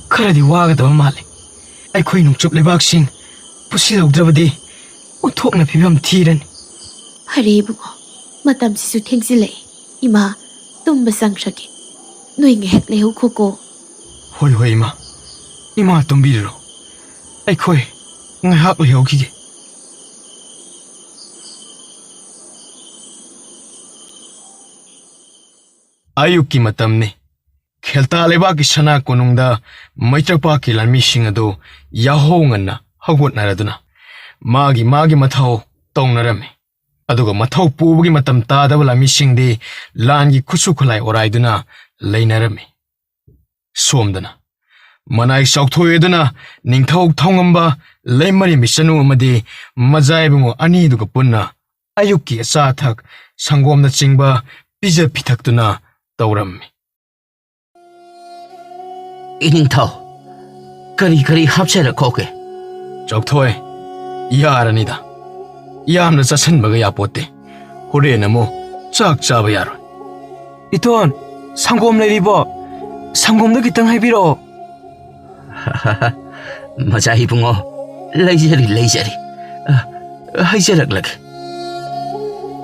ꯈꯔꯗꯤ ꯋꯥꯒꯗꯕ ꯃꯥꯜꯂꯦ꯫ ꯑꯩꯈꯣꯏ ꯅꯣꯡꯆꯨꯞ ꯂꯩꯕꯥꯛꯁꯤꯡ ꯄꯨꯁꯤꯜꯍꯧꯗ꯭ꯔꯕꯗꯤ ꯑꯣꯟꯊꯣꯛꯅ ꯐꯤꯕꯝ ꯊꯤꯔꯅꯤ꯫ ꯐꯔꯦ ꯏꯕꯨꯡꯉꯣ, ꯃꯇꯝꯁꯤꯁꯨ ꯊꯦꯡꯖꯤꯜꯂꯛꯑꯦ꯫ ꯏꯃꯥ, ꯇꯨꯝꯕ ꯆꯪꯈ꯭ꯔꯒꯦ꯫ ꯅꯣꯏ ꯉꯥꯏꯍꯥꯛ ꯂꯩꯍꯧꯈꯣꯀꯣ꯫ ꯍꯣꯏ, ꯍꯣꯏ, ꯏꯃꯥ꯫ ꯏꯃꯥ ꯇꯨꯝꯕꯤꯔꯨꯔꯣ꯫ ꯑꯩꯈꯣꯏ ꯉꯥꯏꯍꯥꯛ ꯂꯩꯍꯧꯈꯤꯒꯦ꯫ ꯑꯌꯨꯛꯀꯤ ꯃꯇꯝꯅꯤ꯫ ꯈꯦꯜꯇꯥ ꯂꯩꯕꯥꯛꯀꯤ ꯁꯅꯥ ꯀꯣꯅꯨꯡꯗ ꯃꯩꯇ꯭ꯔꯄꯥꯛꯀꯤ ꯂꯥꯟꯃꯤꯁꯤꯡ ꯑꯗꯨ ꯌꯥꯍꯧ ꯉꯟꯅ ꯍꯧꯒꯠꯅꯔꯗꯨꯅ ꯃꯥꯒꯤ ꯃꯥꯒꯤ ꯃꯊꯧ ꯇꯧꯅꯔꯝꯃꯤ꯫ ꯑꯗꯨꯒ ꯃꯊꯧ ꯄꯨꯕꯒꯤ ꯃꯇꯝ ꯇꯥꯗꯕ ꯂꯥꯟꯃꯤꯁꯤꯡꯗꯤ ꯂꯥꯟꯒꯤ ꯈꯨꯠꯁꯨ ꯈꯨꯠꯂꯥꯏ ꯑꯣꯔꯥꯏꯗꯨꯅ ꯂꯩꯅꯔꯝꯃꯤ꯫ ꯁꯣꯝꯗꯅ ꯃꯅꯥꯏ ꯆꯥꯎꯊꯣꯛꯑꯦꯗꯨꯅ ꯅꯤꯡꯊꯧ ꯊꯧꯉꯝꯕ, ꯂꯩꯃꯔꯦꯝꯕꯤ ꯆꯅꯨ ꯑꯃꯗꯤ ꯃꯖꯥ ꯏꯕꯨꯡꯉꯣ ꯑꯅꯤꯗꯨꯒ ꯄꯨꯟꯅ ꯑꯌꯨꯛꯀꯤ ꯑꯆꯥ ꯑꯊꯛ ꯁꯪꯒꯣꯝꯅꯆꯤꯡꯕ ꯄꯤꯖ ꯄꯤꯊꯛꯇꯨꯅ ꯇꯧꯔꯝꯃꯤ꯫ ꯏꯅꯤꯡꯊꯧ, ꯀꯔꯤ ꯀꯔꯤ ꯍꯥꯞꯆꯔꯛꯈꯣꯒꯦ? ꯆꯥꯎꯊꯣꯏ, ꯌꯥꯔꯅꯤꯗ꯫ ꯌꯥꯝꯅ ꯆꯥꯁꯤꯟꯕꯒ ꯌꯥꯄꯣꯠꯇꯦ꯫ ꯍꯣꯔꯦꯟ ꯑꯃꯨꯛ ꯆꯥꯛ ꯆꯥꯕ ꯌꯥꯔꯣꯏ꯫ ꯏꯇꯣꯟ, ꯁꯪꯒꯣꯝ ꯂꯩꯔꯤꯕꯣ? ꯁꯪꯒꯣꯝꯗ ꯈꯤꯇꯪ ꯍꯩꯕꯤꯔꯛꯑꯣ꯫ ꯃꯆꯥ ꯏꯕꯨꯡꯉꯣ, ꯂꯩꯖꯔꯤ, ꯂꯩꯖꯔꯤ꯫ ꯑ, ꯍꯩꯖꯔꯛꯂꯒꯦ꯫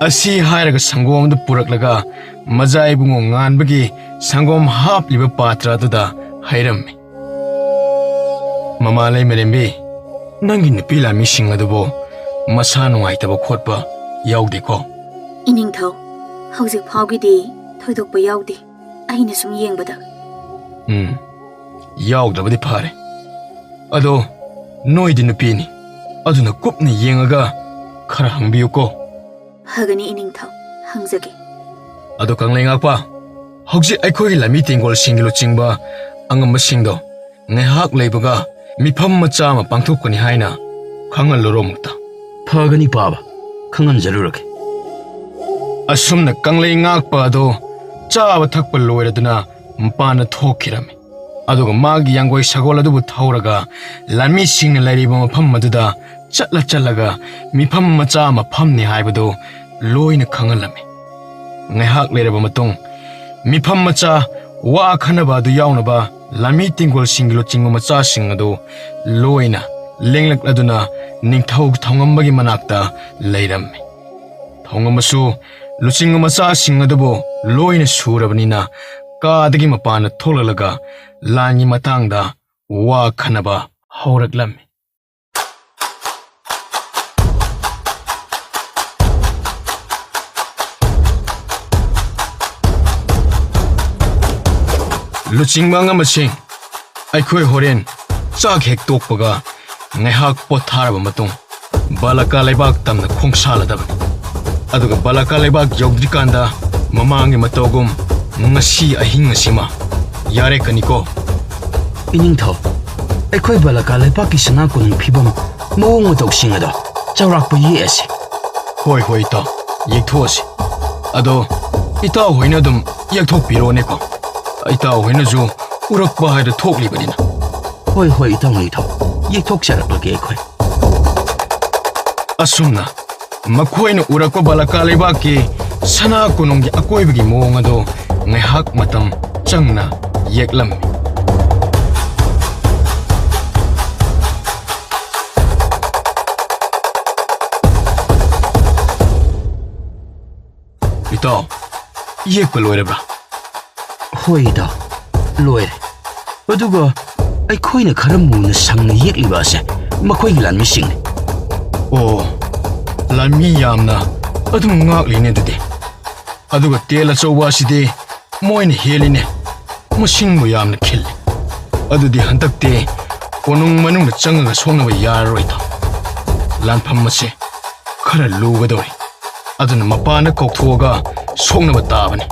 ꯑꯁꯤ ꯍꯥꯏꯔꯒ ꯁꯪꯒꯣꯝꯗꯨ ꯄꯨꯔꯛꯂꯒ ꯃꯖꯥ ꯏꯕꯨꯡꯉꯣ ꯉꯥꯟꯕꯒꯤ ꯁꯪꯒꯣꯝ ꯍꯥꯞꯂꯤꯕ ꯄꯥꯇ꯭ꯔ ꯑꯗꯨꯗ ꯍꯩꯔꯝꯃꯤ꯫ ꯃꯃꯥ ꯂꯩꯃꯔꯦꯝꯕꯤ, ꯅꯪꯒꯤ ꯅꯨꯄꯤ ꯂꯥꯟꯃꯤꯁꯤꯡ ꯑꯗꯨꯕꯨ ꯃꯁꯥ ꯅꯨꯡꯉꯥꯏꯇꯕ ꯈꯣꯠꯄ ꯌꯥꯎꯗꯦꯀꯣ? ꯏꯅꯤꯡꯊꯧ, ꯍꯧꯖꯤꯛ ꯐꯥꯎꯒꯤꯗꯤ ꯊꯣꯏꯗꯣꯛꯄ ꯌꯥꯎꯗꯦ, ꯑꯩꯅ ꯁꯨꯝ ꯌꯦꯡꯕꯗ꯫ ꯎꯝ, ꯌꯥꯎꯗ꯭ꯔꯕꯗꯤ ꯐꯔꯦ꯫ ꯑꯗꯣ ꯅꯣꯏꯗꯤ ꯅꯨꯄꯤꯅꯤ, ꯑꯗꯨꯅ ꯀꯨꯞꯅ ꯌꯦꯡꯉꯒ ꯈꯔ ꯍꯪꯕꯤꯌꯨꯀꯣ꯫ ꯐꯒꯅꯤ ꯏꯅꯤꯡꯊꯧ, ꯍꯪꯖꯒꯦ꯫ ꯑꯗꯣ ꯀꯪꯂꯩ ꯉꯥꯛꯄ, ꯍꯧꯖꯤꯛ ꯑꯩꯈꯣꯏꯒꯤ ꯂꯥꯟꯃꯤ ꯇꯦꯡꯒꯣꯜꯁꯤꯡꯒꯤ ꯂꯨꯆꯤꯡꯕ ꯑꯉꯝꯕꯁꯤꯡꯗꯣ ꯉꯥꯏꯍꯥꯛ ꯂꯩꯕꯒ ꯃꯤꯐꯝ ꯃꯆꯥ ꯑꯃ ꯄꯥꯡꯊꯣꯛꯀꯅꯤ ꯍꯥꯏꯅ ꯈꯪꯍꯜꯂꯨꯔꯣ ꯑꯃꯨꯛꯇ꯫ ꯐꯒꯅꯤ ꯄꯥꯕ, ꯈꯪꯍꯟꯖꯔꯨꯔꯒꯦ꯫ ꯑꯁꯨꯝꯅ ꯀꯪꯂꯩ ꯉꯥꯛꯄ ꯑꯗꯣ ꯆꯥꯕ ꯊꯛꯄ ꯂꯣꯏꯔꯗꯨꯅ ꯃꯄꯥꯟꯗ ꯊꯣꯛꯈꯤꯔꯝꯃꯤ꯫ ꯑꯗꯨꯒ ꯃꯥꯒꯤ ꯌꯥꯡꯒꯣꯏ ꯁꯒꯣꯜ ꯑꯗꯨꯕꯨ ꯊꯧꯔꯒ ꯂꯥꯟꯃꯤꯁꯤꯡꯅ ꯂꯩꯔꯤꯕ ꯃꯐꯝ ꯑꯗꯨꯗ ꯆꯠꯂ ꯆꯠꯂꯒ ꯃꯤꯐꯝ ꯃꯆꯥ ꯑꯃ ꯐꯝꯅꯤ ꯍꯥꯏꯕꯗꯨ ꯂꯣꯏꯅ ꯈꯪꯍꯜꯂꯝꯃꯤ꯫ ꯉꯥꯏꯍꯥꯛ ꯂꯩꯔꯕ ꯃꯇꯨꯡ ꯃꯤꯐꯝ ꯃꯆꯥ ꯋꯥ ꯈꯟꯅꯕ ꯑꯗꯨ ꯌꯥꯎꯅꯕ ꯂꯥꯟꯃꯤ ꯇꯦꯡꯒꯣꯜꯁꯤꯡꯒꯤ ꯂꯨꯆꯤꯡꯕ ꯃꯆꯥꯁꯤꯡ ꯑꯗꯨ ꯂꯣꯏꯅ ꯂꯦꯡꯂꯛꯂꯗꯨꯅ ꯅꯤꯡꯊꯧ ꯊꯧꯉꯝꯕꯒꯤ ꯃꯅꯥꯛꯇ ꯂꯩꯔꯝꯃꯤ꯫ ꯊꯧꯉꯝꯕꯁꯨ ꯂꯨꯆꯤꯡꯕ ꯃꯆꯥꯁꯤꯡ ꯑꯗꯨꯕꯨ ꯂꯣꯏꯅ ꯁꯨꯔꯕꯅꯤꯅ ꯀꯥꯗꯒꯤ ꯃꯄꯥꯟꯗ ꯊꯣꯛꯂꯛꯂꯒ ꯂꯥꯟꯒꯤ ꯃꯇꯥꯡꯗ ꯋꯥ ꯈꯟꯅꯕ ꯍꯧꯔꯛꯂꯝꯃꯤ꯫ ꯂꯨꯆꯤꯡꯕ ꯑꯉꯝꯕꯁꯤꯡ, ꯑꯩꯈꯣꯏ ꯍꯣꯔꯦꯟ ꯆꯥꯛ ꯍꯦꯛ ꯇꯣꯛꯄꯒ ꯉꯥꯏꯍꯥꯛ ꯄꯣꯊꯥꯔꯕ ꯃꯇꯨꯡ ꯕꯥꯂꯥꯀꯥ ꯂꯩꯕꯥꯛ ꯇꯝꯅ ꯈꯣꯡꯁꯥꯜꯂꯗꯕꯅꯤ꯫ ꯑꯗꯨꯒ ꯕꯥꯂꯥꯀꯥ ꯂꯩꯕꯥꯛ ꯌꯧꯗ꯭ꯔꯤꯀꯥꯟꯗ ꯃꯃꯥꯡꯒꯤ ꯃꯇꯧꯒꯨꯝ ꯉꯁꯤ ꯑꯍꯤꯡ ꯑꯁꯤꯃ ꯌꯥꯔꯦꯀꯅꯤꯀꯣ? ꯏꯅꯤꯡꯊꯧ, ꯑꯩꯈꯣꯏ ꯕꯥꯂꯥꯀꯥ ꯂꯩꯕꯥꯛꯀꯤ ꯁꯅꯥ ꯀꯣꯅꯨꯡ ꯐꯤꯕꯝ, ꯃꯑꯣꯡ ꯃꯇꯧꯁꯤꯡ ꯑꯗꯣ ꯆꯥꯎꯔꯥꯛꯄ ꯌꯦꯛꯑꯁꯤ꯫ ꯍꯣꯏ, ꯍꯣꯏ, ꯏꯇꯥꯎ, ꯌꯦꯛꯊꯣꯛꯑꯁꯤ꯫ ꯑꯗꯣ ꯏꯇꯥꯎ ꯍꯣꯏꯅ ꯑꯗꯨꯝ ꯌꯦꯛꯊꯣꯛꯄꯤꯔꯣꯅꯦꯀꯣ, ꯏꯇꯥꯎ ꯍꯣꯏꯅꯁꯨ ꯎꯔꯛꯄ ꯍꯥꯏꯗꯣ ꯊꯣꯛꯂꯤꯕꯅꯤꯅ꯫ ꯍꯣꯏ, ꯍꯣꯏ, ꯏꯇꯥꯎ ꯅꯤꯡꯊꯧ, ꯌꯦꯛꯊꯣꯛꯆꯔꯛꯂꯒꯦ ꯑꯩꯈꯣꯏ꯫ ꯑꯁꯨꯝꯅ ꯃꯈꯣꯏꯅ ꯎꯔꯛꯄ ꯕꯥꯂꯥꯀꯥ ꯂꯩꯕꯥꯛꯀꯤ ꯁꯅꯥ ꯀꯣꯅꯨꯡꯒꯤ ꯑꯀꯣꯏꯕꯒꯤ ꯃꯑꯣꯡ ꯑꯗꯨ ꯉꯥꯏꯍꯥꯛ ꯃꯇꯝ ꯆꯪꯅ ꯌꯦꯛꯂꯝꯃꯤ꯫ ꯏꯇꯥꯎ, ꯌꯦꯛꯄ ꯂꯣꯏꯔꯕ꯭ꯔꯥ? ꯍꯣꯏ ꯏꯇꯥꯎ, ꯂꯣꯏꯔꯦ꯫ ꯑꯗꯨꯒ ꯑꯩꯈꯣꯏꯅ ꯈꯔ ꯃꯨꯅ ꯁꯪꯅ ꯌꯦꯛꯂꯤꯕ ꯑꯁꯦ ꯃꯈꯣꯏꯒꯤ ꯂꯥꯟꯃꯤꯁꯤꯡꯅꯤ꯫ ꯑꯣ, ꯂꯥꯟꯃꯤ ꯌꯥꯝꯅ ꯑꯗꯨꯝ ꯉꯥꯛꯂꯤꯅꯦ ꯑꯗꯨꯗꯤ꯫ ꯑꯗꯨꯒ ꯇꯦꯜ ꯑꯆꯧꯕ ꯑꯁꯤꯗꯤ ꯃꯣꯏꯅ ꯍꯦꯜꯂꯤꯅꯦ, ꯃꯁꯤꯡꯕꯨ ꯌꯥꯝꯅ ꯈꯤꯜꯂꯤ꯫ ꯑꯗꯨꯗꯤ ꯍꯟꯗꯛꯇꯤ ꯀꯣꯅꯨꯡ ꯃꯅꯨꯡꯗ ꯆꯪꯉꯒ ꯁꯣꯛꯅꯕ ꯌꯥꯔꯔꯣꯏꯗꯣ꯫ ꯂꯥꯟꯐꯝ ꯑꯁꯤ ꯈꯔ ꯂꯨꯒꯗꯧꯔꯤ, ꯑꯗꯨꯅ ꯃꯄꯥꯟꯗ ꯀꯧꯊꯣꯛꯑꯒ ꯁꯣꯛꯅꯕ ꯇꯥꯕꯅꯤ꯫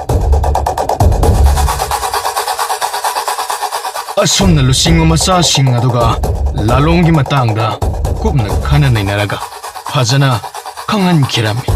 ꯑꯁꯨꯝꯅ ꯂꯨꯆꯤꯡꯕ ꯃꯆꯥꯁꯤꯡ ꯑꯗꯨꯒ ꯂꯥꯂꯣꯡꯒꯤ ꯃꯇꯥꯡꯗ ꯀꯨꯞꯅ ꯈꯟꯅ ꯅꯩꯅꯔꯒ ꯐꯖꯅ ꯈꯪꯍꯟꯈꯤꯔꯝꯃꯤ꯫